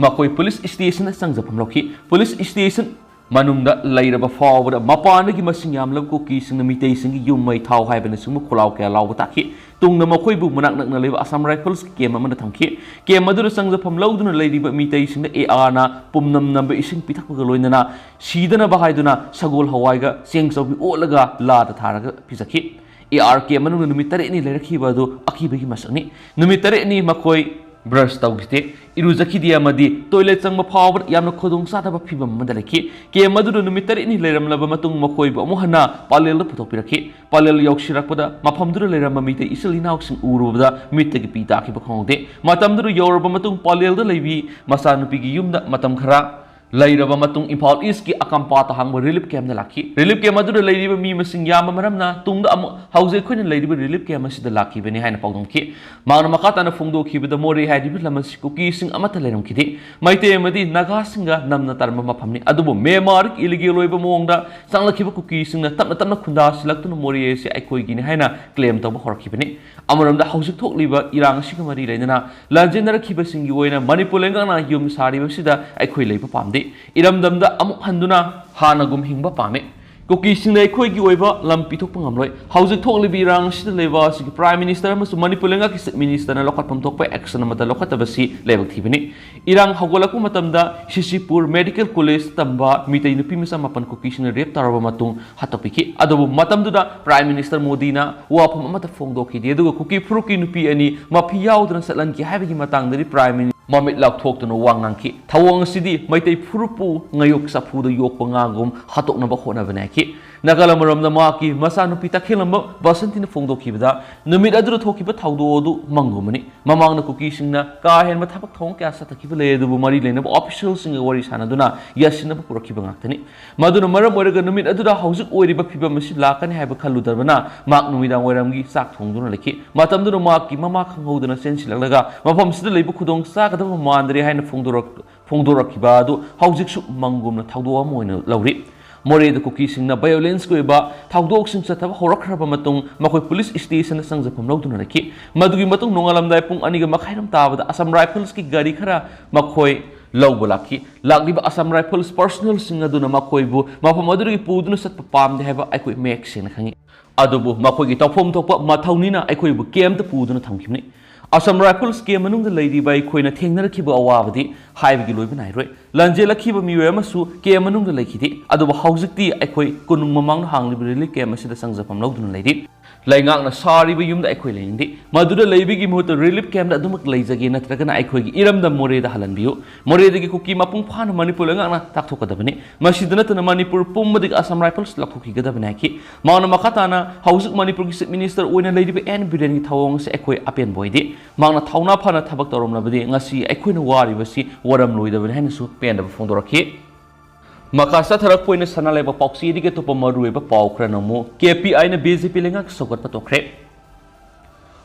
ꯃꯈꯣꯏ police station ꯗ ꯆꯪꯖꯐꯝ ꯂꯧꯈꯤ꯫ Police station ꯃꯅꯨꯡꯗ ꯂꯩꯔꯕ ꯐꯥꯎꯕꯗ ꯃꯄꯥꯟꯗꯒꯤ ꯃꯁꯤꯡ ꯌꯥꯝꯂꯕ ꯀꯨꯀꯤꯁꯤꯡꯅ ꯃꯤꯇꯩꯁꯤꯡꯒꯤ ꯌꯨꯝ ꯃꯩ ꯊꯥꯎ ꯍꯥꯏꯕꯅꯆꯤꯡꯕ ꯈꯣꯜꯂꯥꯎ ꯀꯌꯥ ꯂꯥꯎꯕ ꯇꯥꯈꯤ꯫ ꯇꯨꯡꯗ ꯃꯈꯣꯏꯕꯨ ꯃꯅꯥꯛ ꯅꯛꯅ ꯂꯩꯕ Assam Rifles camp ꯑꯃꯗ ꯊꯝꯈꯤ꯫ Camp ꯑꯗꯨꯗ ꯆꯪꯖꯐꯝ ꯂꯧꯗꯨꯅ ꯂꯩꯔꯤꯕ ꯃꯤꯇꯩꯁꯤꯡꯗ AR ꯅ ꯄꯨꯝꯅꯝ ꯅꯝꯕ ꯏꯁꯤꯡ ꯄꯤꯊꯛꯄꯒ ꯂꯣꯏꯅꯅ ꯁꯤꯗꯅꯕ ꯍꯥꯏꯗꯨꯅ ꯁꯒꯣꯜ ꯍꯋꯥꯏꯒ ꯆꯦꯡ ꯆꯧꯕꯤ ꯑꯣꯠꯂꯒ ꯂꯥꯗ ꯊꯥꯔꯒ ꯄꯤꯖꯈꯤ꯫ AR camp ꯃꯅꯨꯡꯗ ꯅꯨꯃꯤꯠ ꯇꯔꯦꯠꯅꯤ ꯂꯩꯔꯛꯈꯤꯕ ꯑꯗꯨ ꯑꯀꯤꯕꯒꯤ ꯃꯁꯛꯅꯤ꯫ ꯅꯨꯃꯤꯠ ꯇꯔꯦꯠꯅꯤ ꯃꯈꯣꯏ ꯕ꯭ꯔꯁ ꯇꯧꯈꯤꯗꯦ, ꯏꯔꯨꯖꯈꯤꯗꯦ ꯑꯃꯗꯤ ꯇꯣꯏꯂꯦꯠ ꯆꯪꯕ ꯐꯥꯎꯕꯗ ꯌꯥꯝꯅ ꯈꯨꯗꯣꯡ ꯆꯥꯗꯕ ꯐꯤꯕꯝ ꯑꯃꯗ ꯂꯩꯈꯤ꯫ ꯀꯦꯝ ꯑꯗꯨꯗ ꯅꯨꯃꯤꯠ ꯇꯔꯦꯠꯅꯤ ꯂꯩꯔꯝꯂꯕ ꯃꯇꯨꯡ ꯃꯈꯣꯏꯕꯨ ꯑꯃꯨꯛ ꯍꯟꯅ ꯄꯥꯂꯦꯜꯗ ꯄꯨꯊꯣꯛꯄꯤꯔꯛꯈꯤ꯫ ꯄꯥꯂꯦꯜ ꯌꯧꯁꯤꯜꯂꯛꯄꯗ ꯃꯐꯝꯗꯨꯗ ꯂꯩꯔꯝꯕ ꯃꯤꯇꯩ ꯏꯆꯤꯜ ꯏꯅꯥꯎꯁꯤꯡ ꯎꯔꯨꯕꯗ ꯃꯤꯠꯇꯒꯤ ꯄꯤ ꯇꯥꯈꯤꯕ ꯈꯪꯍꯧꯗꯦ꯫ ꯃꯇꯝꯗꯨꯗ ꯌꯧꯔꯕ ꯃꯇꯨꯡ ꯄꯥꯂꯦꯜꯗ ꯂꯩꯕꯤ ꯃꯆꯥꯅꯨꯄꯤꯒꯤ ꯌꯨꯝꯗ ꯃꯇꯝ ꯈꯔ ꯂꯩꯔꯕ ꯃꯇꯨꯡ ꯏꯝꯐꯥꯜ ꯏꯁꯀꯤ ꯑꯀꯝꯄꯥ ꯇꯍꯥꯡꯕ ꯔꯤꯂꯤꯐ ꯀꯦꯝꯗ ꯂꯥꯛꯈꯤ꯫ ꯔꯤꯂꯤꯐ ꯀꯦꯝ ꯑꯗꯨꯗ ꯂꯩꯔꯤꯕ ꯃꯤ ꯃꯁꯤꯡ ꯌꯥꯝꯕ ꯃꯔꯝꯅ ꯇꯨꯡꯗ ꯑꯃꯨꯛ ꯍꯧꯖꯤꯛ ꯑꯩꯈꯣꯏꯅ ꯂꯩꯔꯤꯕ ꯔꯤꯂꯤꯐ ꯀꯦꯝ ꯑꯁꯤꯗ ꯂꯥꯛꯈꯤꯕꯅꯤ ꯍꯥꯏꯅ ꯄꯥꯎꯗꯝꯈꯤ꯫ ꯃꯍꯥꯛꯅ ꯃꯈꯥ ꯇꯥꯅ ꯐꯣꯡꯗꯣꯛꯈꯤꯕꯗ ꯃꯣꯔꯦ ꯍꯥꯏꯔꯤꯕ ꯂꯝ ꯑꯁꯤ ꯀꯨꯀꯤꯁꯤꯡ ꯑꯃꯠꯇ ꯂꯩꯔꯝꯈꯤꯗꯦ꯫ ꯃꯩꯇꯩ ꯑꯃꯗꯤ ꯅꯥꯒꯥꯁꯤꯡꯒ ꯅꯝꯅ ꯇꯥꯔꯝꯕ ꯃꯐꯝꯅꯤ꯫ ꯑꯗꯨꯕꯨ ꯃ꯭ꯌꯥꯟꯃꯥꯔꯒꯤ ꯏꯂꯤꯒꯦꯜ ꯑꯣꯏꯕ ꯃꯑꯣꯡꯗ ꯆꯪꯂꯛꯈꯤꯕ ꯀꯨꯀꯤꯁꯤꯡꯅ ꯇꯞꯅ ꯇꯞꯅ ꯈꯨꯟꯗꯥꯁꯤꯜꯂꯛꯇꯨꯅ ꯃꯣꯔꯦ ꯑꯁꯤ ꯑꯩꯈꯣꯏꯒꯤꯅꯤ ꯍꯥꯏꯅ ꯀ꯭ꯂꯦꯝ ꯇꯧꯕ ꯍꯧꯔꯛꯈꯤꯕꯅꯤ꯫ ꯑꯃꯔꯣꯝꯗ ꯍꯧꯖꯤꯛ ꯊꯣꯛꯂꯤꯕ ꯏꯔꯥꯡ ꯑꯁꯤꯒ ꯃꯔꯤ ꯂꯩꯅꯅ ꯂꯥꯟꯖꯦꯟꯅꯔꯛꯈꯤꯕꯁꯤꯡꯒꯤ ꯑꯣꯏꯅ ꯃꯅꯤꯄꯨꯔ ꯂꯩꯉꯥꯛꯅ ꯌꯨꯝ ꯁꯥꯔꯤꯕꯁꯤꯗ ꯑꯩꯈꯣꯏ ꯂꯩꯕ ꯄꯥꯝꯗꯦ꯫ ꯏꯔꯝꯗꯝꯗ ꯑꯃꯨꯛ ꯍꯟꯗꯨꯅ ꯍꯥꯟꯅꯒꯨꯝ ꯍꯤꯡꯕ ꯄꯥꯝꯃꯤ꯫ ꯀꯨꯀꯤꯁꯤꯡꯗ ꯑꯩꯈꯣꯏꯒꯤ ꯑꯣꯏꯕ ꯂꯝ ꯄꯤꯊꯣꯛꯄ ꯉꯝꯂꯣꯏ꯫ ꯍꯧꯖꯤꯛ ꯊꯣꯛꯂꯤꯕ ꯏꯔꯥꯡ ꯑꯁꯤꯗ ꯂꯩꯕꯥꯛ ꯑꯁꯤꯒꯤ ꯄ꯭ꯔꯥꯏꯝ ꯃꯤꯅꯤꯁꯇꯔ ꯑꯃꯁꯨꯡ ꯃꯅꯤꯄꯨꯔ ꯂꯩꯉꯥꯛꯀꯤ ꯆꯤꯐ ꯃꯤꯅꯤꯁꯇꯔꯅ ꯂꯧꯈꯠꯐꯝ ꯊꯣꯛꯄ ꯑꯦꯛꯁꯟ ꯑꯃꯠꯇ ꯂꯧꯈꯠꯇꯕꯁꯤ ꯂꯥꯏꯕꯛ ꯊꯤꯕꯅꯤ꯫ ꯏꯔꯥꯡ ꯍꯧꯒꯠꯂꯛꯄ ꯃꯇꯝꯗ ꯁꯤꯁꯤꯄꯨꯔ ꯃꯦꯗꯤꯀꯦꯜ ꯀꯣꯂꯦꯖ ꯇꯝꯕ ꯃꯤꯇꯩ ꯅꯨꯄꯤ ꯃꯆꯥ ꯃꯥꯄꯟ ꯀꯨꯀꯤꯁꯤꯡꯅ ꯔꯦꯞ ꯇꯧꯔꯕ ꯃꯇꯨꯡ ꯍꯥꯠꯇꯣꯛꯄꯤꯈꯤ꯫ ꯑꯗꯨꯕꯨ ꯃꯇꯝꯗꯨꯗ ꯄ꯭ꯔꯥꯏꯝ ꯃꯤꯅꯤꯁꯇꯔ ꯃꯣꯗꯤꯅ ꯋꯥꯐꯝ ꯑꯃꯠꯇ ꯐꯣꯡꯗꯣꯛꯈꯤꯗꯦ꯫ ꯑꯗꯨꯒ ꯀꯨꯀꯤ ꯐꯨꯔꯨꯞꯀꯤ ꯅꯨꯄꯤ ꯑꯅꯤ ꯃꯐꯤ ꯌꯥꯎꯗꯅ ꯆꯠꯍꯟꯈꯤ ꯍꯥꯏꯕꯒꯤ ꯃꯇꯥꯡꯗꯗꯤ ꯄ꯭ꯔꯥꯏꯝ ꯃꯤꯅꯤ-, ꯃꯃꯤꯠ ꯂꯥꯎꯊꯣꯛꯇꯨꯅ ꯋꯥ ꯉꯥꯡꯈꯤ꯫ ꯊꯧꯑꯣꯡ ꯑꯁꯤꯗꯤ ꯃꯩꯇꯩ ꯐꯨꯔꯨꯞꯄꯨ ꯉꯌꯣꯛ ꯆꯐꯨꯗ ꯌꯣꯛꯄ ꯉꯥꯒꯨꯝ ꯍꯥꯠꯇꯣꯛꯅꯕ ꯍꯣꯠꯅꯕꯅꯤ ꯍꯥꯏꯈꯤ꯫ ꯅꯥꯒꯥꯂꯝ ꯑꯃꯔꯣꯝꯗ ꯃꯍꯥꯛꯀꯤ ꯃꯆꯥꯅꯨꯄꯤ ꯇꯈꯦꯜꯂꯝꯕ ꯕꯁꯟꯇꯤꯅ ꯐꯣꯡꯗꯣꯛꯈꯤꯕꯗ, ꯅꯨꯃꯤꯠ ꯑꯗꯨꯗ ꯊꯣꯛꯈꯤꯕ ꯊꯧꯗꯣꯛ ꯑꯗꯨ ꯃꯪꯒꯨꯝꯕꯅꯤ꯫ ꯃꯃꯥꯡꯗ ꯀꯨꯀꯤꯁꯤꯡꯅ ꯀꯥ ꯍꯦꯟꯕ ꯊꯕꯛ ꯊꯧꯑꯣꯡ ꯀꯌꯥ ꯆꯠꯊꯈꯤꯕ ꯂꯩ, ꯑꯗꯨꯕꯨ ꯃꯔꯤ ꯂꯩꯅꯕ ꯑꯣꯐꯤꯁꯤꯌꯦꯜꯁꯤꯡꯒ ꯋꯥꯔꯤ ꯁꯥꯟꯅꯗꯨꯅ ꯌꯥꯁꯤꯟꯅꯕ ꯄꯨꯔꯛꯈꯤꯕ ꯉꯥꯛꯇꯅꯤ꯫ ꯃꯗꯨꯅ ꯃꯔꯝ ꯑꯣꯏꯔꯒ ꯅꯨꯃꯤꯠ ꯑꯗꯨꯗ ꯍꯧꯖꯤꯛ ꯑꯣꯏꯔꯤꯕ ꯐꯤꯕꯝ ꯑꯁꯤ ꯂꯥꯛꯀꯅꯤ ꯍꯥꯏꯕ ꯈꯜꯂꯨꯗꯕꯅ ꯃꯍꯥꯛ ꯅꯨꯃꯤꯗꯥꯡ ꯋꯥꯏꯔꯝꯒꯤ ꯆꯥꯛ ꯊꯣꯡꯗꯨꯅ ꯂꯩꯈꯤ꯫ ꯃꯇꯝꯗꯨꯗ ꯃꯍꯥꯛꯀꯤ ꯃꯃꯥ ꯈꯪꯍꯧꯗꯅ ꯆꯦꯟꯁꯤꯜꯂꯛꯂꯒ ꯃꯐꯝꯁꯤꯗ ꯂꯩꯕ ꯈꯨꯗꯣꯡ ꯆꯥꯒꯗꯕ ꯃꯥꯟꯗ꯭ꯔꯦ ꯍꯥꯏꯅ ꯐꯣꯡꯗꯣꯔꯛ-, ꯐꯣꯡꯗꯣꯔꯛꯈꯤꯕ ꯑꯗꯨ ꯍꯧꯖꯤꯛꯁꯨ ꯃꯪꯒꯨꯝꯅ ꯊꯧꯗꯣꯛ ꯑꯃ ꯑꯣꯏꯅ ꯂꯧꯔꯤ꯫ ꯃꯣꯔꯦꯗ ꯀꯨꯀꯤꯁꯤꯡꯅ ꯚꯥꯏꯑꯣꯂꯦꯟꯁꯀꯤ ꯑꯣꯏꯕ ꯊꯧꯗꯣꯛꯁꯤꯡ ꯆꯠꯊꯕ ꯍꯧꯔꯛꯈ꯭ꯔꯕ ꯃꯇꯨꯡ ꯃꯈꯣꯏ ꯄꯨꯂꯤꯁ ꯁ꯭ꯇꯦꯁꯟꯗ ꯆꯪꯖꯐꯝ ꯂꯧꯗꯨꯅ ꯂꯩꯈꯤ꯫ ꯃꯗꯨꯒꯤ ꯃꯇꯨꯡ ꯅꯣꯡꯉꯥꯜꯂꯝꯗꯥꯏ ꯄꯨꯡ ꯑꯅꯤꯒ ꯃꯈꯥꯏꯔꯣꯝ ꯇꯥꯕꯗ ꯑꯁꯥꯝ ꯔꯥꯏꯐꯜꯁꯀꯤ ꯒꯥꯔꯤ ꯈꯔ ꯃꯈꯣꯏ ꯂꯧꯕ ꯂꯥꯛꯈꯤ꯫ ꯂꯥꯛꯂꯤꯕ ꯑꯁꯥꯝ ꯔꯥꯏꯐꯜꯁ ꯄꯔꯁꯅꯦꯜꯁꯤꯡ ꯑꯗꯨꯅ ꯃꯈꯣꯏꯕꯨ ꯃꯐꯝ ꯑꯗꯨꯗꯒꯤ ꯄꯨꯗꯨꯅ ꯆꯠꯄ ꯄꯥꯝꯗꯦ ꯍꯥꯏꯕ ꯑꯩꯈꯣꯏ ꯃꯌꯦꯛ ꯁꯦꯡꯅ ꯈꯪꯏ꯫ ꯑꯗꯨꯕꯨ ꯃꯈꯣꯏꯒꯤ ꯇꯧꯐꯝ ꯊꯣꯛꯄ ꯃꯊꯧꯅꯤꯅ ꯑꯩꯈꯣꯏꯕꯨ ꯀꯦꯝꯇ ꯄꯨꯗꯨꯅ ꯊꯝꯈꯤꯕꯅꯤ꯫ ꯑꯁꯥꯝ ꯔꯥꯏꯐꯜꯁ ꯀꯦꯝ ꯃꯅꯨꯡꯗ ꯂꯩꯔꯤꯕ ꯑꯩꯈꯣꯏꯅ ꯊꯦꯡꯅꯔꯛꯈꯤꯕ ꯑꯋꯥꯕꯗꯤ ꯍꯥꯏꯕꯒꯤ ꯂꯣꯏꯕ ꯅꯥꯏꯔꯣꯏ꯫ ꯂꯥꯟꯖꯦꯜꯂꯛꯈꯤꯕ ꯃꯤꯑꯣꯏ ꯑꯃꯁꯨ ꯀꯦꯝ ꯃꯅꯨꯡꯗ ꯂꯩꯈꯤꯗꯦ, ꯑꯗꯨꯕꯨ ꯍꯧꯖꯤꯛꯇꯤ ꯑꯩꯈꯣꯏ ꯀꯣꯅꯨꯡ ꯃꯃꯥꯡꯗ ꯍꯥꯡꯂꯤꯕ ꯔꯤꯂꯤꯐ ꯀꯦꯝ ꯑꯁꯤꯗ ꯆꯪꯖꯐꯝ ꯂꯧꯗꯨꯅ ꯂꯩꯔꯤ꯫ ꯂꯩꯉꯥꯛꯅ ꯁꯥꯔꯤꯕ ꯌꯨꯝꯗ ꯑꯩꯈꯣꯏ ꯂꯩꯅꯤꯡꯗꯦ꯫ ꯃꯗꯨꯗ ꯂꯩꯕꯒꯤ ꯃꯍꯨꯠꯇ relief camp ꯗ ꯑꯗꯨꯃꯛ ꯂꯩꯖꯒꯦ, ꯅꯠꯇ꯭ꯔꯒꯅ ꯑꯩꯈꯣꯏꯒꯤ ꯏꯔꯝꯗꯝ ꯃꯣꯔꯦꯗ ꯍꯜꯍꯟꯕꯤꯌꯨ꯫ ꯃꯣꯔꯦꯗꯒꯤ ꯀꯨꯀꯤ ꯃꯄꯨꯡ ꯐꯥꯅ ꯃꯅꯤꯄꯨꯔ ꯂꯩꯉꯥꯛꯅ ꯇꯥꯛꯊꯣꯛꯀꯗꯕꯅꯤ꯫ ꯃꯁꯤꯗ ꯅꯠꯇꯅ ꯃꯅꯤꯄꯨꯔ ꯄꯨꯝꯕꯗꯒꯤ Assam Rifles ꯂꯧꯊꯣꯛꯈꯤꯒꯗꯕꯅꯤ ꯍꯥꯏꯈꯤ꯫ ꯃꯍꯥꯛꯅ ꯃꯈꯥ ꯇꯥꯅ ꯍꯧꯖꯤꯛ ꯃꯅꯤꯄꯨꯔꯒꯤ Chief Minister ꯑꯣꯏꯅ ꯂꯩꯔꯤꯕ ꯑꯦꯟ ꯕꯤꯔꯦꯟꯒꯤ ꯊꯧꯑꯣꯡ ꯑꯁꯤ ꯑꯩꯈꯣꯏ ꯑꯄꯦꯟꯕ ꯑꯣꯏꯗꯦ꯫ ꯃꯍꯥꯛꯅ ꯊꯧꯅꯥ ꯐꯅ ꯊꯕꯛ ꯇꯧꯔꯝꯂꯕꯗꯤ ꯉꯁꯤ ꯑꯩꯈꯣꯏꯅ ꯋꯥꯔꯤꯕꯁꯤ ꯋꯥꯔꯝꯂꯣꯏꯗꯕꯅꯤ ꯍꯥꯏꯅꯁꯨ ꯄꯦꯟꯗꯕ ꯐꯣꯡꯗꯣꯔꯛꯈꯤ꯫ ꯃꯈꯥ ꯆꯠꯊꯔꯛꯄ ꯑꯣꯏꯅ ꯁꯅꯥ ꯂꯩꯕꯥꯛ ꯄꯥꯎꯆꯦꯗꯒꯤ ꯑꯇꯣꯞꯄ ꯃꯔꯨꯑꯣꯏꯕ ꯄꯥꯎ ꯈꯔꯅ ꯑꯃꯨꯛ ꯀꯦ ꯄꯤ ꯑꯥꯏꯅ ꯕꯤ ꯖꯦ ꯄꯤ ꯂꯩꯉꯥꯛ ꯁꯧꯒꯠꯄ ꯇꯣꯛꯈ꯭ꯔꯦ꯫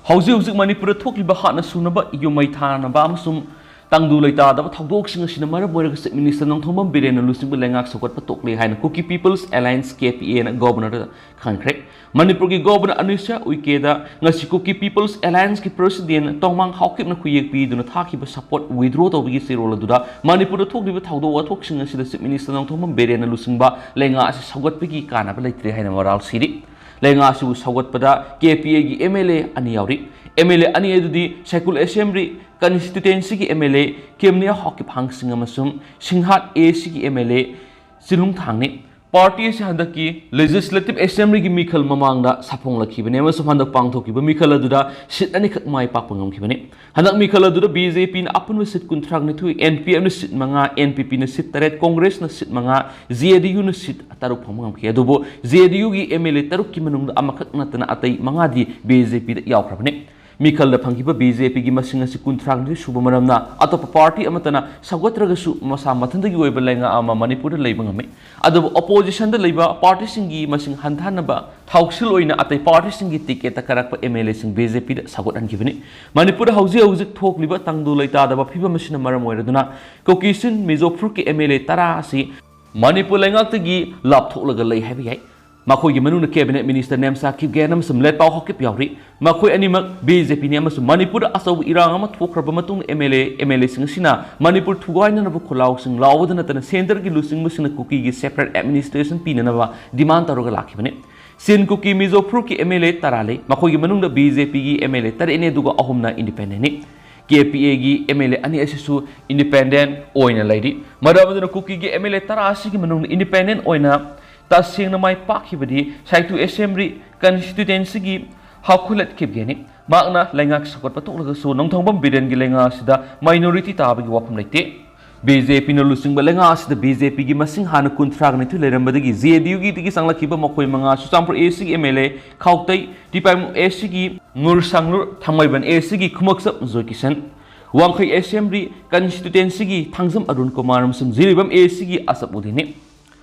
ꯍꯧꯖꯤꯛ ꯍꯧꯖꯤꯛ ꯃꯅꯤꯄꯨꯔꯗ ꯊꯣꯛꯂꯤꯕ ꯍꯥꯠꯅ ꯁꯨꯅꯕ, ꯌꯨꯝ ꯃꯩ ꯊꯥꯅꯕ ꯑꯃꯁꯨꯡ ꯇꯪꯗꯨ ꯂꯩꯇꯥꯗꯕ ꯊꯧꯗꯣꯛꯁꯤꯡ ꯑꯁꯤꯅ ꯃꯔꯝ ꯑꯣꯏꯔꯒ Chief Minister ꯅꯣꯡꯊꯣꯝꯕꯝ ꯕꯤꯔꯦꯟꯅ ꯂꯨꯆꯤꯡꯕ ꯂꯩꯉꯥꯛ ꯁꯧꯒꯠꯄ ꯇꯣꯛꯂꯦ ꯍꯥꯏꯅ Kuki People's Alliance, K P A ꯅ Governor ꯗ ꯈꯪꯈ꯭ꯔꯦ꯫ ꯃꯅꯤꯄꯨꯔꯒꯤ Governor ꯑꯅꯨꯁ꯭ꯌꯥ ꯎꯏꯀꯦꯗ ꯉꯁꯤ Kuki People's Alliance ꯀꯤ President ꯇꯣꯡꯃꯥꯡ ꯍꯥꯎꯀꯤꯞꯅ ꯈꯨꯌꯦꯛ ꯄꯤꯗꯨꯅ ꯊꯥꯈꯤꯕ support withdraw ꯇꯧꯕꯒꯤ ꯆꯦꯔꯣꯜ ꯑꯗꯨꯗ ꯃꯅꯤꯄꯨꯔꯗ ꯊꯣꯛꯂꯤꯕ ꯊꯧꯗꯣꯛ ꯋꯥꯊꯣꯛꯁꯤꯡ ꯑꯁꯤꯗ Chief Minister ꯅꯣꯡꯊꯣꯝꯕꯝ ꯕꯤꯔꯦꯟꯅ ꯂꯨꯆꯤꯡꯕ ꯂꯩꯉꯥꯛ ꯑꯁꯤ ꯁꯧꯒꯠꯄꯒꯤ ꯀꯥꯟꯅꯕ ꯂꯩꯇ꯭ꯔꯦ ꯍꯥꯏꯅ ꯃꯔꯥꯜ ꯁꯤꯔꯤ꯫ ꯂꯩꯉꯥꯛ ꯑꯁꯤꯕꯨ ꯁꯧꯒꯠꯄꯗ K P A ꯒꯤ M L A ꯑꯅꯤ ꯌꯥꯎꯔꯤ꯫ M L A ꯑꯅꯤ ꯑꯗꯨꯗꯤ ꯁꯥꯏꯀꯨꯜ Assembly constituency ꯒꯤ M L A ꯀꯦꯝꯅꯤꯌꯥ ꯍꯥꯎꯀꯤꯞ ꯍꯥꯡꯁꯤꯡ ꯑꯃꯁꯨꯡ ꯁꯤꯡꯍꯥꯠ A C ꯒꯤ M L A ꯆꯤꯂꯨꯡꯊꯥꯡꯅꯤ꯫ Party ꯑꯁꯤ ꯍꯟꯗꯛꯀꯤ Legislative Assembly ꯒꯤ ꯃꯤꯈꯜ ꯃꯃꯥꯡꯗ ꯁꯥꯐꯣꯡꯂꯛꯈꯤꯕꯅꯤ ꯑꯃꯁꯨꯡ ꯍꯟꯗꯛ ꯄꯥꯡꯊꯣꯛꯈꯤꯕ ꯃꯤꯈꯜ ꯑꯗꯨꯗ seat ꯑꯅꯤꯈꯛ ꯃꯥꯏ ꯄꯥꯛꯄ ꯉꯝꯈꯤꯕꯅꯤ꯫ ꯍꯟꯗꯛ ꯃꯤꯈꯜ ꯑꯗꯨꯗ B J P ꯅ ꯑꯄꯨꯟꯕ seat ꯀꯨꯟꯊ꯭ꯔꯥ ꯅꯤꯊꯣꯏ, N P F ꯅ seat ꯃꯉꯥ, N P P ꯅ seat ꯇꯔꯦꯠ, Congress ꯅ seat ꯃꯉꯥ, J D U ꯅ seat ꯇꯔꯨꯛ ꯐꯪꯕ ꯉꯝꯈꯤ꯫ ꯑꯗꯨꯕꯨ J D U ꯒꯤ M L A ꯇꯔꯨꯛꯀꯤ ꯃꯅꯨꯡꯗ ꯑꯃꯈꯛ ꯅꯠꯇꯅ ꯑꯇꯩ ꯃꯉꯥꯗꯤ B J P ꯗ ꯌꯥꯎꯈ꯭ꯔꯕꯅꯤ꯫ ꯃꯤꯈꯜꯗ ꯐꯪꯈꯤꯕ B J P ꯒꯤ ꯃꯁꯤꯡ ꯑꯁꯤ ꯀꯨꯟꯊ꯭ꯔꯥ ꯅꯤꯊꯣꯏ ꯁꯨꯕ ꯃꯔꯝꯅ ꯑꯇꯣꯞꯄ party ꯑꯃꯠꯇꯅ ꯁꯧꯒꯠꯇ꯭ꯔꯒꯁꯨ ꯃꯁꯥ ꯃꯊꯟꯇꯒꯤ ꯑꯣꯏꯕ ꯂꯩꯉꯥꯛ ꯑꯃ ꯃꯅꯤꯄꯨꯔꯗ ꯂꯩꯕ ꯉꯝꯃꯤ꯫ ꯑꯗꯨꯕꯨ opposition ꯗ ꯂꯩꯕ party ꯁꯤꯡꯒꯤ ꯃꯁꯤꯡ ꯍꯟꯊꯍꯟꯅꯕ ꯊꯧꯁꯤꯜ ꯑꯣꯏꯅ ꯑꯇꯩ party ꯁꯤꯡꯒꯤ ticket ꯇ ꯀꯥꯔꯛꯄ M L A ꯁꯤꯡ B J P ꯗ ꯁꯧꯒꯠꯍꯟꯈꯤꯕꯅꯤ꯫ ꯃꯅꯤꯄꯨꯔꯗ ꯍꯧꯖꯤꯛ ꯍꯧꯖꯤꯛ ꯊꯣꯛꯂꯤꯕ ꯇꯪꯗꯨ ꯂꯩꯇꯥꯗꯕ ꯐꯤꯕꯝ ꯑꯁꯤꯅ ꯃꯔꯝ ꯑꯣꯏꯔꯗꯨꯅ ꯀꯨꯀꯤꯁꯤꯡ ꯃꯤꯖꯣ ꯐꯨꯔꯨꯞꯀꯤ M L A ꯇꯔꯥ ꯑꯁꯤ ꯃꯅꯤꯄꯨꯔ ꯂꯩꯉꯥꯛꯇꯒꯤ ꯂꯥꯞꯊꯣꯛꯂꯒ ꯂꯩ ꯍꯥꯏꯕ ꯌꯥꯏ꯫ ꯃꯈꯣꯏꯒꯤ ꯃꯅꯨꯡꯗ Cabinet Minister ꯅꯦꯝꯆꯥ ꯀꯤꯞꯒꯦꯟ ꯑꯃꯁꯨꯡ ꯂꯦꯠꯄꯥꯎ ꯍꯥꯎꯀꯤꯞ ꯌꯥꯎꯔꯤ꯫ ꯃꯈꯣꯏ ꯑꯅꯤꯃꯛ B J P ꯅꯤ ꯑꯃꯁꯨꯡ ꯃꯅꯤꯄꯨꯔꯗ ꯑꯆꯧꯕ ꯏꯔꯥꯡ ꯑꯃ ꯊꯣꯛꯈ꯭ꯔꯕ ꯃꯇꯨꯡꯗ M L A, M L A ꯁꯤꯡ ꯑꯁꯤꯅ ꯃꯅꯤꯄꯨꯔ ꯊꯨꯒꯥꯏꯅꯅꯕ ꯈꯣꯜꯂꯥꯎꯁꯤꯡ ꯂꯥꯎꯕꯗ ꯅꯠꯇꯅ centre ꯒꯤ ꯂꯨꯆꯤꯡꯕꯁꯤꯡꯅ ꯀꯨꯀꯤꯒꯤ separate administration ꯄꯤꯅꯅꯕ demand ꯇꯧꯔꯒ ꯂꯥꯛꯈꯤꯕꯅꯤ꯫ ꯆꯤꯟ ꯀꯨꯀꯤ ꯃꯤꯖꯣ ꯐꯨꯔꯨꯞꯀꯤ M L A ꯇꯔꯥ ꯂꯩ꯫ ꯃꯈꯣꯏꯒꯤ ꯃꯅꯨꯡꯗ B J P ꯒꯤ M L A ꯇꯔꯦꯠꯅꯤ, ꯑꯗꯨꯒ ꯑꯍꯨꯝꯅ independent ꯅꯤ꯫ K P A ꯒꯤ M L A ꯑꯅꯤ ꯑꯁꯤꯁꯨ independent ꯑꯣꯏꯅ ꯂꯩꯔꯤ꯫ ꯃꯔꯝ ꯑꯗꯨꯅ ꯀꯨꯀꯤꯒꯤ M L A ꯇꯔꯥ ꯑꯁꯤꯒꯤ ꯃꯅꯨꯡꯗ independent ꯑꯣꯏꯅ ꯇꯁꯦꯡꯅ ꯃꯥꯏ ꯄꯥꯛꯈꯤꯕꯗꯤ ꯁꯥꯏꯇꯨ ꯑꯦꯁꯦꯝꯕ꯭ꯂꯤ ꯀꯟꯁꯇꯤꯇ꯭ꯌꯨꯑꯦꯟꯁꯤꯒꯤ ꯍꯧꯈꯨꯂꯠꯈꯤꯕꯒꯤꯅꯤ꯫ ꯃꯍꯥꯛꯅ ꯂꯩꯉꯥꯛ ꯁꯧꯒꯠꯄ ꯊꯣꯛꯂꯒꯁꯨ ꯅꯣꯡꯊꯣꯡꯕꯝ ꯕꯤꯔꯦꯟꯒꯤ ꯂꯩꯉꯥꯛ ꯑꯁꯤꯗ ꯃꯥꯏꯅꯣꯔꯤꯇꯤ ꯇꯥꯕꯒꯤ ꯋꯥꯐꯝ ꯂꯩꯇꯦ꯫ ꯕꯤ ꯖꯦ ꯄꯤꯅ ꯂꯨꯆꯤꯡꯕ ꯂꯩꯉꯥꯛ ꯑꯁꯤꯗ ꯕꯤ ꯖꯦ ꯄꯤꯒꯤ ꯃꯁꯤꯡ ꯍꯥꯟꯅ ꯀꯨꯟꯊ꯭ꯔꯥꯒ ꯅꯤꯊꯣꯏ ꯂꯩꯔꯝꯕꯗꯒꯤ ꯖꯦ ꯗꯤ ꯌꯨꯒꯤꯗꯒꯤ ꯆꯪꯂꯛꯈꯤꯕ ꯃꯈꯣꯏ ꯃꯉꯥ ꯆꯨꯔꯆꯥꯟꯄꯨꯔ ꯑꯦ ꯁꯤꯒꯤ ꯑꯦꯝ ꯑꯦꯜ ꯑꯦ ꯈꯥꯎꯇꯩ, ꯇꯤꯄꯥꯏꯃꯨ ꯑꯦ ꯁꯤꯒꯤ ꯉꯨꯔ ꯁꯥꯡꯂꯨꯔ, ꯊꯥꯡꯃꯩꯕꯟ ꯑꯦ ꯁꯤꯒꯤ ꯈꯨꯃꯛꯆꯞ ꯖꯣꯏꯀꯤꯁꯟ, ꯋꯥꯡꯈꯩ ꯑꯦꯁꯦꯝꯕ꯭ꯂꯤ ꯀꯟꯁꯇꯤꯇ꯭ꯌꯨꯑꯦꯟꯁꯤꯒꯤ ꯊꯥꯡꯖꯝ ꯑꯔꯨꯟ ꯀꯨꯃꯥꯔ ꯑꯃꯁꯨꯡ ꯖꯤꯔꯤꯕꯥꯝ ꯑꯦ ꯁꯤꯒꯤ ꯑꯁꯞ ꯎꯗꯤꯟꯅꯤ꯫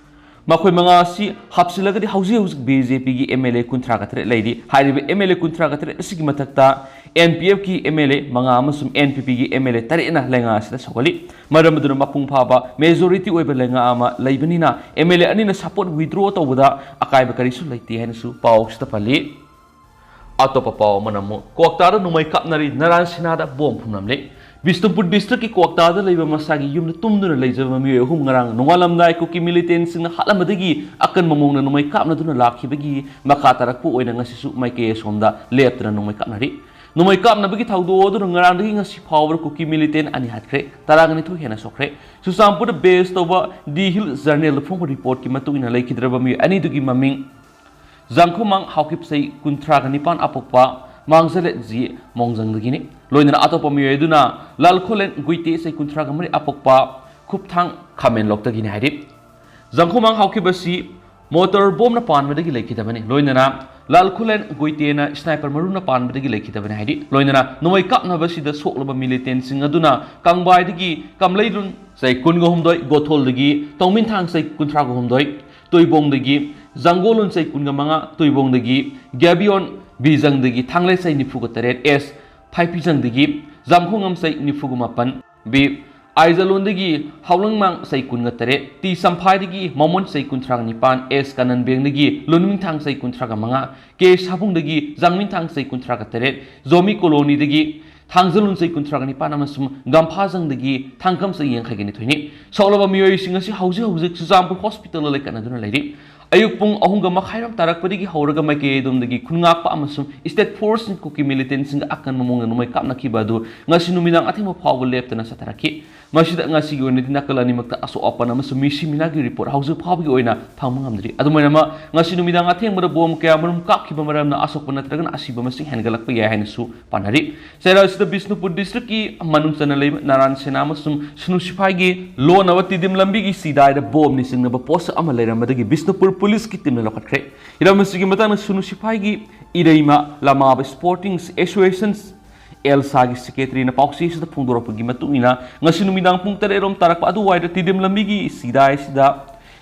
ꯃꯈꯣꯏ ꯃꯉꯥ ꯑꯁꯤ ꯍꯥꯞꯆꯤꯜꯂꯒꯗꯤ ꯍꯧꯖꯤꯛ ꯍꯧꯖꯤꯛ ꯕꯤ ꯖꯦ ꯄꯤꯒꯤ ꯑꯦꯝ ꯑꯦꯜ ꯑꯦ ꯀꯨꯟꯊ꯭ꯔꯥꯒ ꯇꯔꯦꯠ ꯂꯩꯔꯤ꯫ ꯍꯥꯏꯔꯤꯕ ꯑꯦꯝ ꯑꯦꯜ ꯑꯦ ꯀꯨꯟꯊ꯭ꯔꯥꯒ ꯇꯔꯦꯠ ꯑꯁꯤꯒꯤ ꯃꯊꯛꯇ ꯑꯦꯟ ꯄꯤ ꯑꯦꯐꯀꯤ ꯑꯦꯝ ꯑꯦꯜ ꯑꯦ ꯃꯉꯥ ꯑꯃꯁꯨꯡ ꯑꯦꯟ ꯄꯤ ꯄꯤꯒꯤ ꯑꯦꯝ ꯑꯦꯜ ꯑꯦ ꯇꯔꯦꯠꯅ ꯂꯩꯉꯥꯛ ꯑꯁꯤꯗ ꯁꯧꯒꯠꯂꯤ꯫ ꯃꯔꯝ ꯑꯗꯨꯅ ꯃꯄꯨꯡ ꯐꯥꯕ ꯃꯦꯖꯣꯔꯤꯇꯤ ꯑꯣꯏꯕ ꯂꯩꯉꯥꯛ ꯑꯃ ꯂꯩꯕꯅꯤꯅ ꯑꯦꯝ ꯑꯦꯜ ꯑꯦ ꯑꯅꯤꯅ ꯁꯄꯣꯔꯠ ꯋꯤꯗ꯭ꯔꯣ ꯇꯧꯕꯗ ꯑꯀꯥꯏꯕ ꯀꯔꯤꯁꯨ ꯂꯩꯇꯦ ꯍꯥꯏꯅꯁꯨ ꯄꯥꯎ ꯑꯁꯤꯗ ꯄꯜꯂꯤ꯫ ꯑꯇꯣꯞꯄ ꯄꯥꯎ ꯑꯃꯅ ꯑꯃꯨꯛ ꯀ꯭ꯋꯥꯛꯇꯥꯗ ꯅꯣꯡꯃꯩ ꯀꯥꯞꯅꯔꯤ, ꯅꯥꯔꯥꯟ ꯁꯤꯅꯥꯗ ꯕꯣꯝ ꯐꯨꯝꯂꯝꯂꯦ꯫ ꯕꯤꯁꯅꯨꯄꯨꯔ ꯗꯤꯁꯇ꯭ꯔꯤꯛꯀꯤ ꯀ꯭ꯋꯥꯛꯇꯥꯗ ꯂꯩꯕ ꯃꯁꯥꯒꯤ ꯌꯨꯝꯗ ꯇꯨꯝꯗꯨꯅ ꯂꯩꯖꯕ ꯃꯤꯑꯣꯏ ꯑꯍꯨꯝ ꯉꯔꯥꯡ ꯅꯣꯡꯉꯥꯜꯂꯝꯗꯥꯏ ꯀꯨꯀꯤ ꯃꯤꯂꯤꯇꯦꯟꯁꯤꯡꯅ ꯍꯥꯠꯂꯝꯕꯗꯒꯤ ꯑꯀꯟꯕ ꯃꯑꯣꯡꯗ ꯅꯣꯡꯃꯩ ꯀꯥꯞꯅꯗꯨꯅ ꯂꯥꯛꯈꯤꯕꯒꯤ ꯃꯈꯥ ꯇꯥꯔꯛꯄ ꯑꯣꯏꯅ ꯉꯁꯤꯁꯨ ꯃꯥꯏꯀꯩ ꯑꯁꯣꯝꯗ ꯂꯦꯞꯇꯅ ꯅꯣꯡꯃꯩ ꯀꯥꯞꯅꯔꯤ꯫ ꯅꯣꯡꯃꯩ ꯀꯥꯞꯅꯕꯒꯤ ꯊꯧꯗꯣꯛ ꯑꯗꯨꯅ ꯉꯔꯥꯡꯗꯒꯤ ꯉꯁꯤ ꯐꯥꯎꯕꯗ ꯀꯨꯀꯤ ꯃꯤꯂꯤꯇꯦꯟ ꯑꯅꯤ ꯍꯥꯠꯈ꯭ꯔꯦ, ꯇꯔꯥꯒ ꯅꯤꯊꯣꯏ ꯍꯦꯟꯅ ꯁꯣꯛꯈ꯭ꯔꯦ꯫ ꯆꯨꯔꯆꯥꯟꯄꯨꯔꯗ ꯕꯦꯁ ꯇꯧꯕ ꯗꯤ ꯍꯤꯜ ꯖꯔꯅꯦꯜꯗ ꯐꯣꯡꯕ ꯔꯤꯄꯣꯔꯠꯀꯤ ꯃꯇꯨꯡ ꯏꯟꯅ ꯂꯩꯈꯤꯗ꯭ꯔꯕ ꯃꯤꯑꯣꯏ ꯑꯅꯤꯗꯨꯒꯤ ꯃꯃꯤꯡ ꯖꯥꯡꯈꯨꯃꯥꯡ ꯍꯥꯎꯈꯤꯕ ꯆꯍꯤ ꯀꯨꯟꯊ꯭ꯔꯥꯒ ꯅꯤꯄꯥꯟ ꯑꯄꯣꯛꯄ ꯃꯥꯡꯖꯂꯦꯠ ꯖꯤ ꯃꯣꯡꯖꯪꯗꯒꯤꯅꯤ꯫ ꯂꯣꯏꯅꯅ ꯑꯇꯣꯞꯄ ꯃꯤꯑꯣꯏ ꯑꯗꯨꯅ ꯂꯥꯜꯈꯣꯂꯦꯟ ꯒꯨꯏꯇꯦ ꯆꯍꯤ ꯀꯨꯟꯊ꯭ꯔꯥꯒ ꯃꯔꯤ ꯑꯄꯣꯛꯄ ꯈꯨꯞꯊꯥꯡ ꯈꯥꯃꯦꯟꯂꯣꯛꯇꯒꯤꯅꯤ ꯍꯥꯏꯔꯤ꯫ ꯖꯥꯡꯈꯨꯃꯥꯡ ꯍꯥꯎꯈꯤꯕ ꯑꯁꯤ ꯃꯣꯇꯣꯔ ꯕꯣꯝꯅ ꯄꯥꯟꯕꯗꯒꯤ ꯂꯩꯈꯤꯗꯕꯅꯤ꯫ ꯂꯣꯏꯅꯅ ꯂꯥꯜꯈꯨꯂꯦꯟ ꯒꯨꯏꯇꯦꯅ ꯁ꯭ꯅꯥꯏꯄꯔ ꯃꯔꯨꯅ ꯄꯥꯟꯕꯗꯒꯤ ꯂꯩꯈꯤꯗꯕꯅꯤ ꯍꯥꯏꯔꯤ꯫ ꯂꯣꯏꯅꯅ ꯅꯣꯡꯃꯩ ꯀꯥꯞꯅꯕꯁꯤꯗ ꯁꯣꯛꯂꯕ ꯃꯤꯂꯤꯇꯦꯟꯁꯤꯡ ꯑꯗꯨꯅ ꯀꯪꯕꯥꯏꯗꯒꯤ ꯀꯝꯂꯩꯂꯨꯟ ꯆꯍꯤ ꯀꯨꯟꯒ ꯍꯨꯝꯗꯣꯏ, ꯒꯣꯊꯣꯜꯗꯒꯤ ꯇꯧꯃꯤꯟꯊꯥꯡ ꯆꯍꯤ ꯀꯨꯟꯊ꯭ꯔꯥꯒ ꯍꯨꯝꯗꯣꯏ, ꯇꯣꯏꯕꯣꯡꯗꯒꯤ ꯖꯥꯡꯒꯣꯂꯨꯟ ꯆꯍꯤ ꯀꯨꯟꯒ ꯃꯉꯥ, ꯇꯣꯏꯕꯣꯡꯗꯒꯤ ꯒ꯭ꯌꯥꯕꯤꯌꯣꯟ ꯕꯤꯖꯪꯗꯒꯤ ꯊꯥꯡꯂꯦ ꯆꯍꯤ ꯅꯤꯐꯨꯒ ꯇꯔꯦꯠ, ꯑꯦꯁ ꯐꯥꯏꯄꯤꯖꯪꯗꯒꯤ ꯖꯥꯝꯈꯣꯡꯉꯝ ꯆꯍꯤ ꯅꯤꯐꯨꯒ ꯃꯥꯄꯟ, ꯕꯤ ꯑꯥꯏꯖꯂꯣꯟꯗꯒꯤ ꯍꯥꯎꯂꯪꯃꯥꯡ ꯆꯍꯤ ꯀꯨꯟꯒ ꯇꯔꯦꯠ, ꯇꯤ ꯆꯝꯐꯥꯏꯗꯒꯤ ꯃꯣꯃꯣꯟ ꯆꯍꯤ ꯀꯨꯟꯊ꯭ꯔꯥꯒ ꯅꯤꯄꯥꯟ, ꯑꯦꯁ ꯀꯥꯅꯟꯕꯦꯡꯗꯒꯤ ꯂꯨꯟꯃꯤꯡꯊꯥꯡ ꯆꯍꯤ ꯀꯨꯟꯊ꯭ꯔꯥꯒ ꯃꯉꯥ, ꯀꯦ ꯁꯥꯕꯨꯡꯗꯒꯤ ꯖꯥꯡꯃꯤꯡꯊꯥꯡ ꯆꯍꯤ ꯀꯨꯟꯊ꯭ꯔꯥꯒ ꯇꯔꯦꯠ, ꯖꯣꯃꯤ ꯀꯣꯂꯣꯅꯤꯗꯒꯤ ꯊꯥꯡꯖꯂꯨꯟ ꯆꯍꯤ ꯀꯨꯟꯊ꯭ꯔꯥꯒ ꯅꯤꯄꯥꯟ ꯑꯃꯁꯨꯡ ꯒꯝꯐꯥꯖꯪꯗꯒꯤ ꯊꯥꯡꯈꯝ ꯆꯍꯤ ꯌꯥꯡꯈꯩꯒ ꯅꯤꯊꯣꯏꯅꯤ꯫ ꯁꯣꯛꯂꯕ ꯃꯤꯑꯣꯏꯁꯤꯡ ꯑꯁꯤ ꯍꯧꯖꯤꯛ ꯍꯧꯖꯤꯛ ꯆꯨꯔꯆꯥꯟꯄꯨꯔ ꯍꯣꯁꯄꯤꯇꯥꯜꯗ ꯂꯩꯈꯠꯅꯗꯨꯅ ꯂꯩꯔꯤ꯫ ꯑꯌꯨꯛ ꯄꯨꯡ ꯑꯍꯨꯝꯒ ꯃꯈꯥꯏꯔꯣꯝ ꯇꯥꯔꯛꯄꯗꯒꯤ ꯍꯧꯔꯒ ꯃꯥꯏꯀꯩ ꯑꯗꯣꯝꯗꯒꯤ ꯈꯨꯟꯉꯥꯛꯄ ꯑꯃꯁꯨꯡ state force ꯀꯨꯀꯤ militantꯁꯤꯡꯒ ꯑꯀꯟꯕ ꯃꯑꯣꯡꯗ ꯅꯣꯡꯃꯩ ꯀꯥꯞꯅꯈꯤꯕ ꯑꯗꯨ ꯉꯁꯤ ꯅꯨꯃꯤꯗꯥꯡ ꯑꯊꯦꯡꯕ ꯐꯥꯎꯕ ꯂꯦꯞꯇꯅ ꯆꯠꯊꯔꯛꯈꯤ꯫ ꯃꯁꯤꯗ ꯉꯁꯤꯒꯤ ꯑꯣꯏꯅꯗꯤ ꯅꯥꯀꯜ ꯑꯅꯤꯃꯛꯇ ꯑꯁꯣꯛ ꯑꯄꯟ ꯑꯃꯁꯨꯡ ꯃꯤꯁꯤ ꯃꯤꯅꯥꯒꯤ report ꯍꯧꯖꯤꯛ ꯐꯥꯎꯕꯒꯤ ꯑꯣꯏꯅ ꯐꯪꯕ ꯉꯝꯗ꯭ꯔꯤ꯫ ꯑꯗꯨꯝ ꯑꯣꯏꯅꯃꯛ, ꯉꯁꯤ ꯅꯨꯃꯤꯗꯥꯡ ꯑꯊꯦꯡꯕꯗ ꯕꯣꯝ ꯀꯌꯥ ꯃꯔꯨꯝ ꯀꯥꯞꯈꯤꯕ ꯃꯔꯝꯅ ꯑꯁꯣꯛꯄ ꯅꯠꯇ꯭ꯔꯒꯅ ꯑꯁꯤꯕ ꯃꯁꯤꯡ ꯍꯦꯟꯒꯠꯂꯛꯄ ꯌꯥꯏ ꯍꯥꯏꯅꯁꯨ ꯄꯥꯅꯔꯤ꯫ ꯆꯩꯔꯥꯎ ꯑꯁꯤꯗ ꯕꯤꯁꯅꯨꯄꯨꯔ districtꯀꯤ ꯃꯅꯨꯡ ꯆꯟꯅ ꯂꯩꯕ ꯅꯥꯔꯥꯟ ꯁꯦꯅꯥ ꯑꯃꯁꯨꯡ ꯁꯅꯨ ꯁꯤꯐꯥꯏꯒꯤ ꯂꯣꯟꯅꯕ ꯇꯤꯗꯤꯝ ꯂꯝꯕꯤꯒꯤ ꯆꯤꯗꯥꯏꯗ ꯕꯣꯝꯅ ꯆꯤꯡꯅꯕ ꯄꯣꯠꯁꯛ ꯑꯃ ꯂꯩꯔꯝꯕꯗꯒꯤ ꯕꯤꯁꯅꯨꯄꯨꯔ ꯄꯨꯂꯤꯁꯀꯤ ꯇꯤꯝꯅ ꯂꯧꯈꯠꯈ꯭ꯔꯦ꯫ ꯍꯤꯔꯝ ꯑꯁꯤꯒꯤ ꯃꯇꯥꯡꯗ ꯁꯅꯨ ꯁꯤꯐꯥꯏꯒꯤ ꯏꯔꯩꯃ ꯂꯃꯥꯕ Sporting Association, ꯑꯦꯜꯁꯥꯒꯤ secretaryꯅ ꯄꯥꯎꯆꯦꯁꯤꯗ ꯐꯣꯡꯗꯣꯔꯛꯄꯒꯤ ꯃꯇꯨꯡ ꯏꯟꯅ, ꯉꯁꯤ ꯅꯨꯃꯤꯗꯥꯡ ꯄꯨꯡ ꯇꯔꯦꯠ ꯔꯣꯝ ꯇꯥꯔꯛꯄ ꯑꯗꯨꯋꯥꯏꯗ ꯇꯤꯗꯤꯝ ꯂꯝꯕꯤꯒꯤ ꯆꯤꯗꯥꯏ ꯑꯁꯤꯗ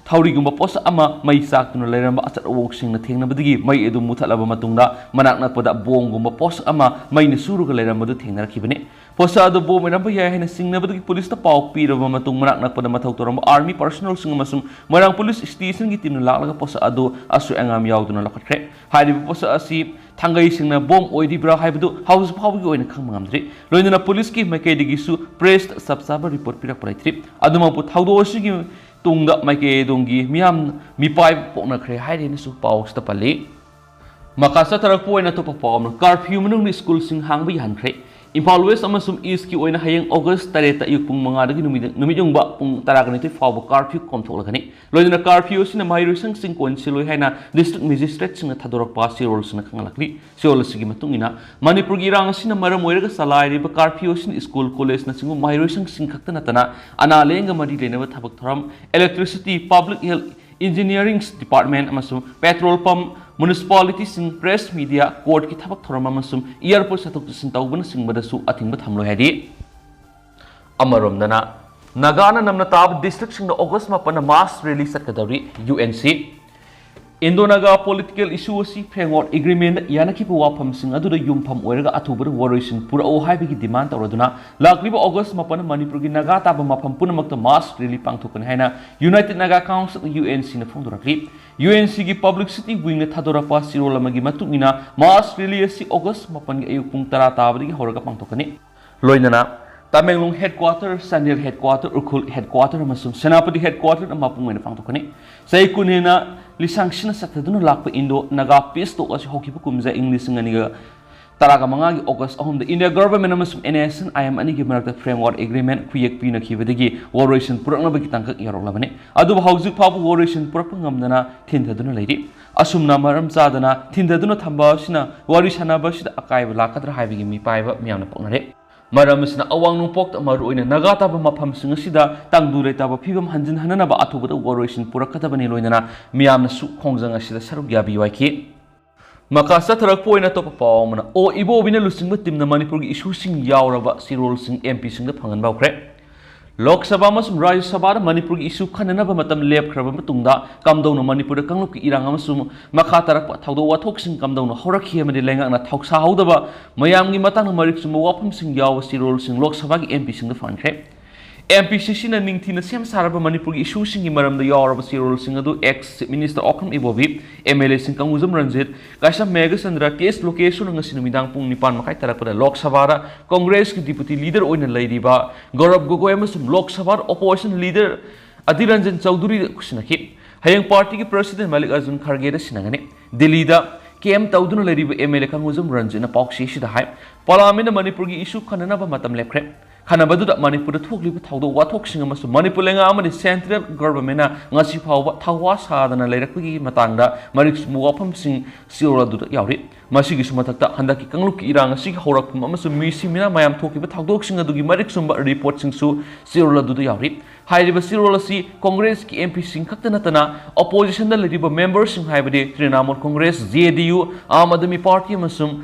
ꯊꯧꯔꯤꯒꯨꯝꯕ ꯄꯣꯠꯁꯛ ꯑꯃ ꯃꯩ ꯆꯥꯛꯇꯨꯅ ꯂꯩꯔꯝꯕ ꯑꯆꯠ ꯑꯋꯣꯡꯁꯤꯡꯅ ꯊꯦꯡꯅꯕꯗꯒꯤ ꯃꯩ ꯑꯗꯨ ꯃꯨꯊꯠꯂꯕ ꯃꯇꯨꯡꯗ, ꯃꯅꯥꯛ ꯅꯛꯄꯗ ꯕꯣꯝꯒꯨꯝꯕ ꯄꯣꯠꯁꯛ ꯑꯃ ꯃꯩꯅ ꯁꯨꯔꯒ ꯂꯩꯔꯝꯕꯗꯨ ꯊꯦꯡꯅꯔꯛꯈꯤꯕꯅꯤ꯫ ꯄꯣꯠꯁꯛ ꯑꯗꯨ ꯕꯣꯝ ꯑꯣꯏꯔꯝꯕ ꯌꯥꯏ ꯍꯥꯏꯅ ꯆꯤꯡꯅꯕꯗꯒꯤ ꯄꯨꯂꯤꯁꯇ ꯄꯥꯎ ꯄꯤꯔꯕ ꯃꯇꯨꯡ, ꯃꯅꯥꯛ ꯅꯛꯄꯗ ꯃꯊꯧ ꯇꯧꯔꯝꯕ army personnelꯁꯤꯡ ꯑꯃꯁꯨꯡ ꯃꯣꯏꯔꯥꯡ ꯄꯨꯂꯤꯁ stationꯒꯤ ꯇꯤꯝꯅ ꯂꯥꯛꯂꯒ ꯄꯣꯠꯁꯛ ꯑꯗꯨ ꯑꯁꯣꯏ ꯑꯉꯥꯝ ꯌꯥꯎꯗꯅ ꯂꯧꯈꯠꯈ꯭ꯔꯦ꯫ ꯍꯥꯏꯔꯤꯕ ꯄꯣꯠꯁꯛ ꯑꯁꯤ ꯊꯥꯡꯒꯩꯁꯤꯡꯅ ꯕꯣꯝ ꯑꯣꯏꯔꯤꯕ꯭ꯔꯥ ꯍꯥꯏꯕꯗꯨ ꯍꯧꯖꯤꯛ ꯐꯥꯎꯕꯒꯤ ꯑꯣꯏꯅ ꯈꯪꯕ ꯉꯝꯗ꯭ꯔꯤ꯫ ꯂꯣꯏꯅꯅ ꯄꯨꯂꯤꯁꯀꯤ ꯃꯥꯏꯀꯩꯗꯒꯤꯁꯨ pressꯇ ꯆꯞ ꯆꯥꯕ report ꯄꯤꯔꯛꯄ ꯂꯩꯇ꯭ꯔꯤ꯫ ꯑꯗꯨꯃꯛꯄꯨ, ꯊꯧꯗꯣꯛ ꯑꯁꯤꯒꯤ ꯇꯨꯡꯗ ꯃꯥꯏꯀꯩ ꯑꯗꯣꯝꯒꯤ ꯃꯤꯌꯥꯝ ꯃꯤꯄꯥꯏꯕ ꯄꯣꯛꯅꯈ꯭ꯔꯦ ꯍꯥꯏꯔꯦꯅꯁꯨ ꯄꯥꯎꯁꯤꯗ ꯄꯜꯂꯤ꯫ ꯃꯈꯥ ꯆꯠꯊꯔꯛꯄ ꯑꯣꯏꯅ ꯑꯇꯣꯞꯄ ꯄꯥꯎ ꯑꯃꯅ, curfew ꯃꯅꯨꯡꯗ ꯁ꯭ꯀꯨꯜꯁꯤꯡ ꯍꯥꯡꯕ ꯌꯥꯍꯟꯈ꯭ꯔꯦ꯫ ꯏꯝꯐꯥꯜ West ꯑꯃꯁꯨꯡ Eastꯀꯤ ꯑꯣꯏꯅ ꯍꯌꯦꯡ August ꯇꯔꯦꯠꯇ ꯑꯌꯨꯛ ꯄꯨꯡ ꯃꯉꯥꯗꯒꯤ ꯅꯨꯃꯤꯗꯥꯡ, ꯅꯨꯃꯤꯠ ꯌꯨꯡꯕ ꯄꯨꯡ ꯇꯔꯥꯒ ꯅꯤꯊꯣꯏ ꯐꯥꯎꯕ curfew ꯀꯣꯝꯊꯣꯛꯂꯒꯅꯤ꯫ ꯂꯣꯏꯅꯅ curfew ꯑꯁꯤꯅ ꯃꯍꯩꯔꯣꯏꯁꯪꯁꯤꯡ ꯀꯣꯟꯁꯤꯜꯂꯣꯏ ꯍꯥꯏꯅ district magistrateꯁꯤꯡꯅ ꯊꯥꯗꯣꯔꯛꯄ ꯆꯦꯔꯣꯜꯁꯤꯡꯅ ꯈꯪꯍꯜꯂꯛꯂꯤ꯫ ꯆꯦꯔꯣꯜ ꯑꯁꯤꯒꯤ ꯃꯇꯨꯡ ꯏꯟꯅ, ꯃꯅꯤꯄꯨꯔꯒꯤ ꯏꯔꯥꯡ ꯑꯁꯤꯅ ꯃꯔꯝ ꯑꯣꯏꯔꯒ ꯆꯂꯥꯏꯔꯤꯕ curfew ꯑꯁꯤꯅ ꯁ꯭ꯀꯨꯜ, ꯀꯣꯂꯦꯖꯅꯆꯤꯡꯕ ꯃꯍꯩꯔꯣꯏꯁꯪꯁꯤꯡ ꯈꯛꯇ ꯅꯠꯇꯅ ꯑꯅꯥ ꯂꯥꯌꯦꯡꯒ ꯃꯔꯤ ꯂꯩꯅꯕ ꯊꯕꯛ ꯊꯧꯔꯝ, electricity, public health, engineering department ꯑꯃꯁꯨꯡ petrol pump, municipalityꯁꯤꯡ, press media, courtꯀꯤ ꯊꯕꯛ ꯊꯧꯔꯝ ꯑꯃꯁꯨꯡ airport ꯆꯠꯊꯣꯛ ꯆꯠꯁꯤꯟ ꯇꯧꯕꯅꯆꯤꯡꯕꯗꯁꯨ ꯑꯊꯤꯡꯕ ꯊꯝꯂꯣꯏ ꯍꯥꯏꯔꯤ꯫ ꯑꯃꯔꯣꯝꯗꯅ, ꯅꯥꯒꯥꯅ ꯅꯝꯅ ꯇꯥꯕ districtꯁꯤꯡꯗ August ꯃꯥꯄꯟꯗ mass rally ꯆꯠꯀꯗꯧꯔꯤ꯫ UNC꯫ Indo-Naga political issue ꯑꯁꯤ framework agreementꯗ ꯌꯥꯅꯈꯤꯕ ꯋꯥꯐꯝꯁꯤꯡ ꯑꯗꯨꯗ ꯌꯨꯝꯐꯝ ꯑꯣꯏꯔꯒ ꯑꯊꯨꯕꯗ ꯋꯥꯔꯣꯏꯁꯤꯟ ꯄꯨꯔꯛꯎ ꯍꯥꯏꯕꯒꯤ demand ꯇꯧꯔꯗꯨꯅ ꯂꯥꯛꯂꯤꯕ August ꯃꯥꯄꯟꯗ ꯃꯅꯤꯄꯨꯔꯒꯤ ꯅꯥꯒꯥ ꯇꯥꯕ ꯃꯐꯝ ꯄꯨꯝꯅꯃꯛꯇ mass rally ꯄꯥꯡꯊꯣꯛꯀꯅꯤ ꯍꯥꯏꯅ United Naga Council, UNCꯅ ꯐꯣꯡꯗꯣꯔꯛꯂꯤ꯫ UNCꯒꯤ publicity wingꯅ ꯊꯥꯗꯣꯔꯛꯄ ꯆꯦꯔꯣꯜ ꯑꯃꯒꯤ ꯃꯇꯨꯡ ꯏꯟꯅ, mass rally ꯑꯁꯤ August ꯃꯥꯄꯟꯒꯤ ꯑꯌꯨꯛ ꯄꯨꯡ ꯇꯔꯥ ꯇꯥꯕꯗꯒꯤ ꯍꯧꯔꯒ ꯄꯥꯡꯊꯣꯛꯀꯅꯤ꯫ ꯂꯣꯏꯅꯅ Tamenglong headquarter, Chandel headquarter, Ukhrul headquarter ꯑꯃꯁꯨꯡ ꯁꯦꯅꯥꯄꯇꯤ headquarter ꯃꯄꯨꯡ ꯑꯣꯏꯅ ꯄꯥꯡꯊꯣꯛꯀꯅꯤ꯫ ꯆꯍꯤ ꯀꯨꯟ ꯍꯦꯟꯅ ꯂꯤꯁꯥꯡ ꯁꯤꯠꯅ ꯆꯠꯊꯗꯨꯅ ꯂꯥꯛꯄ Indo Naga peace talk ꯑꯁꯤ ꯍꯧꯈꯤꯕ ꯀꯨꯝꯖꯥ ꯏꯪ ꯂꯤꯁꯤꯡ ꯑꯅꯤꯒ ꯇꯔꯥꯃꯉꯥꯒꯤ August ꯑꯍꯨꯝꯗ India government ꯑꯃꯁꯨꯡ NSCN-IM ꯑꯅꯤꯒꯤ ꯃꯔꯛꯇ framework agreement ꯈꯨꯌꯦꯛ ꯄꯤꯅꯈꯤꯕꯗꯒꯤ ꯋꯥꯔꯣꯏꯁꯤꯟ ꯄꯨꯔꯛꯅꯕꯒꯤ ꯇꯥꯡꯀꯛ ꯌꯧꯔꯛꯂꯕꯅꯤ꯫ ꯑꯗꯨꯕꯨ ꯍꯧꯖꯤꯛ ꯐꯥꯎꯕ ꯋꯥꯔꯣꯏꯁꯤꯟ ꯄꯨꯔꯛꯄ ꯉꯝꯗꯅ ꯊꯤꯟꯊꯗꯨꯅ ꯂꯩꯔꯤ꯫ ꯑꯁꯨꯝꯅ ꯃꯔꯝ ꯆꯥꯗꯅ ꯊꯤꯟꯊꯗꯨꯅ ꯊꯝꯕ ꯑꯁꯤꯅ ꯋꯥꯔꯤ ꯁꯥꯟꯅꯕ ꯑꯁꯤꯗ ꯑꯀꯥꯏꯕ ꯂꯥꯛꯀꯗ꯭ꯔꯥ ꯍꯥꯏꯕꯒꯤ ꯃꯤꯄꯥꯏꯕ ꯃꯤꯌꯥꯝꯅ ꯄꯣꯛꯅꯔꯦ꯫ ꯃꯔꯝ ꯑꯁꯤꯅ ꯑꯋꯥꯡ ꯅꯣꯡꯄꯣꯛꯇ ꯃꯔꯨꯑꯣꯏꯅ ꯅꯥꯒꯥ ꯇꯥꯕ ꯃꯐꯝꯁꯤꯡ ꯑꯁꯤꯗ ꯇꯪꯗꯨ ꯂꯩꯇꯥꯕ ꯐꯤꯕꯝ ꯍꯟꯖꯤꯟꯍꯟꯅꯅꯕ ꯑꯊꯨꯕꯗ ꯋꯥꯔꯣꯏꯁꯤꯟ ꯄꯨꯔꯛꯀꯗꯕꯅꯤ, ꯂꯣꯏꯅꯅ ꯃꯤꯌꯥꯝꯅꯁꯨ ꯈꯣꯡꯖꯪ ꯑꯁꯤꯗ ꯁꯔꯨꯛ ꯌꯥꯕꯤꯌꯨ ꯍꯥꯏꯈꯤ꯫ ꯃꯈꯥ ꯆꯠꯊꯔꯛꯄ ꯑꯣꯏꯅ ꯑꯇꯣꯞꯄ ꯄꯥꯎ ꯑꯃꯅ, ꯑꯣ ꯏꯕꯣꯕꯤꯅ ꯂꯨꯆꯤꯡꯕ teamꯅ ꯃꯅꯤꯄꯨꯔꯒꯤ issueꯁꯤꯡ ꯌꯥꯎꯔꯕ ꯆꯦꯔꯣꯜꯁꯤꯡ MPꯁꯤꯡꯗ ꯐꯪꯍꯟꯕ ꯍꯧꯈ꯭ꯔꯦ꯫ ꯂꯣꯛ ꯁꯚꯥ ꯑꯃꯁꯨꯡ ꯔꯥꯖ꯭ꯌ ꯁꯚꯥꯗ ꯃꯅꯤꯄꯨꯔꯒꯤ issue ꯈꯟꯅꯅꯕ ꯃꯇꯝ ꯂꯦꯞꯈ꯭ꯔꯕ ꯃꯇꯨꯡꯗ ꯀꯝꯗꯧꯅ ꯃꯅꯤꯄꯨꯔꯗ ꯀꯥꯡꯂꯨꯞꯀꯤ ꯏꯔꯥꯡ ꯑꯃꯁꯨꯡ ꯃꯈꯥ ꯇꯥꯔꯛꯄ ꯊꯧꯗꯣꯛ ꯋꯥꯊꯣꯛꯁꯤꯡ ꯀꯝꯗꯧꯅ ꯍꯧꯔꯛꯈꯤ ꯑꯃꯗꯤ ꯂꯩꯉꯥꯛꯅ ꯊꯧꯁꯥꯍꯧꯗꯕ ꯃꯌꯥꯝꯒꯤ ꯃꯇꯥꯡꯗ ꯃꯔꯤꯛ ꯆꯨꯝꯕ ꯋꯥꯐꯝꯁꯤꯡ ꯌꯥꯎꯕ ꯆꯦꯔꯣꯜꯁꯤꯡ ꯂꯣꯛ ꯁꯚꯥꯒꯤ MPꯁꯤꯡꯗ ꯐꯪꯍꯟꯈ꯭ꯔꯦ꯫ MPCCꯅ ꯅꯤꯡꯊꯤꯅ ꯁꯦꯝ ꯁꯥꯔꯕ ꯃꯅꯤꯄꯨꯔꯒꯤ issueꯁꯤꯡꯒꯤ ꯃꯔꯝꯗ ꯌꯥꯎꯔꯕ ꯆꯦꯔꯣꯜꯁꯤꯡ ꯑꯗꯨ ex Chief Minister ꯑꯣꯀ꯭ꯔꯝ ꯏꯕꯣꯕꯤ, MLAꯁꯤꯡ ꯀꯪꯒꯨꯖꯝ ꯔꯟꯖꯤꯠ, ꯀꯥꯏꯁꯝ ꯃꯦꯘꯆꯟꯗ꯭ꯔ, ꯀꯦ ꯑꯦꯁ ꯂꯣꯀꯦꯁꯣꯔꯅ ꯉꯁꯤ ꯅꯨꯃꯤꯗꯥꯡ ꯄꯨꯡ ꯅꯤꯄꯥꯟ ꯃꯈꯥꯏ ꯇꯥꯔꯛꯄꯗ ꯂꯣꯛ ꯁꯚꯥꯗ ꯀꯣꯡꯒ꯭ꯔꯦꯁꯀꯤ deputy leader ꯑꯣꯏꯅ ꯂꯩꯔꯤꯕ ꯒꯧꯔꯕ ꯒꯣꯒꯣꯏ ꯑꯃꯁꯨꯡ ꯂꯣꯛ ꯁꯚꯥꯗ opposition leader ꯑꯙꯤꯔ ꯔꯟꯖꯟ ꯆꯧꯙꯨꯔꯤꯗ ꯁꯤꯟꯅꯈꯤ꯫ ꯍꯌꯦꯡ partyꯒꯤ president ꯃꯜꯂꯤꯛ ꯑꯔꯖꯨꯟ ꯈꯔꯒꯦꯗ ꯁꯤꯟꯅꯒꯅꯤ꯫ ꯗꯤꯜꯂꯤꯗ camp ꯇꯧꯗꯨꯅ ꯂꯩꯔꯤꯕ MLA ꯀꯪꯒꯨꯖꯝ ꯔꯟꯖꯤꯠꯅ ꯄꯥꯎꯆꯦ ꯑꯁꯤꯗ ꯍꯥꯏ, Parliamentꯅ ꯃꯅꯤꯄꯨꯔꯒꯤ issue ꯈꯟꯅꯅꯕ ꯃꯇꯝ ꯂꯦꯞꯈ꯭ꯔꯦ꯫ ꯈꯟꯅꯕꯗꯨꯗ ꯃꯅꯤꯄꯨꯔꯗ ꯊꯣꯛꯂꯤꯕ ꯊꯧꯗꯣꯛ ꯋꯥꯊꯣꯛꯁꯤꯡ ꯑꯃꯁꯨꯡ ꯃꯅꯤꯄꯨꯔ ꯂꯩꯉꯥꯛ ꯑꯃꯗꯤ central governmentꯅ ꯉꯁꯤ ꯐꯥꯎꯕ ꯊꯧꯋꯥ ꯁꯥꯗꯅ ꯂꯩꯔꯛꯄꯒꯤ ꯃꯇꯥꯡꯗ ꯃꯔꯤꯛ ꯆꯨꯝꯕ ꯋꯥꯐꯝꯁꯤꯡ ꯆꯦꯔꯣꯜ ꯑꯗꯨꯗ ꯌꯥꯎꯔꯤ꯫ ꯃꯁꯤꯒꯤꯁꯨ ꯃꯊꯛꯇ ꯍꯟꯗꯛꯀꯤ ꯀꯥꯡꯂꯨꯞꯀꯤ ꯏꯔꯥꯡ ꯑꯁꯤꯒꯤ ꯍꯧꯔꯛꯐꯝ ꯑꯃꯁꯨꯡ ꯃꯤꯁꯤ ꯃꯤꯅꯥ ꯃꯌꯥꯝ ꯊꯣꯛꯈꯤꯕ ꯊꯧꯗꯣꯛꯁꯤꯡ ꯑꯗꯨꯒꯤ ꯃꯔꯤꯛ ꯆꯨꯝꯕ reportꯁꯤꯡꯁꯨ ꯆꯦꯔꯣꯜ ꯑꯗꯨꯗ ꯌꯥꯎꯔꯤ꯫ ꯍꯥꯏꯔꯤꯕ ꯆꯦꯔꯣꯜ ꯑꯁꯤ ꯀꯣꯡꯒ꯭ꯔꯦꯁꯀꯤ MPꯁꯤꯡ ꯈꯛꯇ ꯅꯠꯇꯅ oppositionꯗ ꯂꯩꯔꯤꯕ memberꯁꯤꯡ ꯍꯥꯏꯕꯗꯤ ꯇ꯭ꯔꯤꯅꯥꯃꯨꯜ ꯀꯣꯡꯒ꯭ꯔꯦꯁ, JDU, ꯑꯥꯝ ꯑꯥꯗꯃꯤ party ꯑꯃꯁꯨꯡ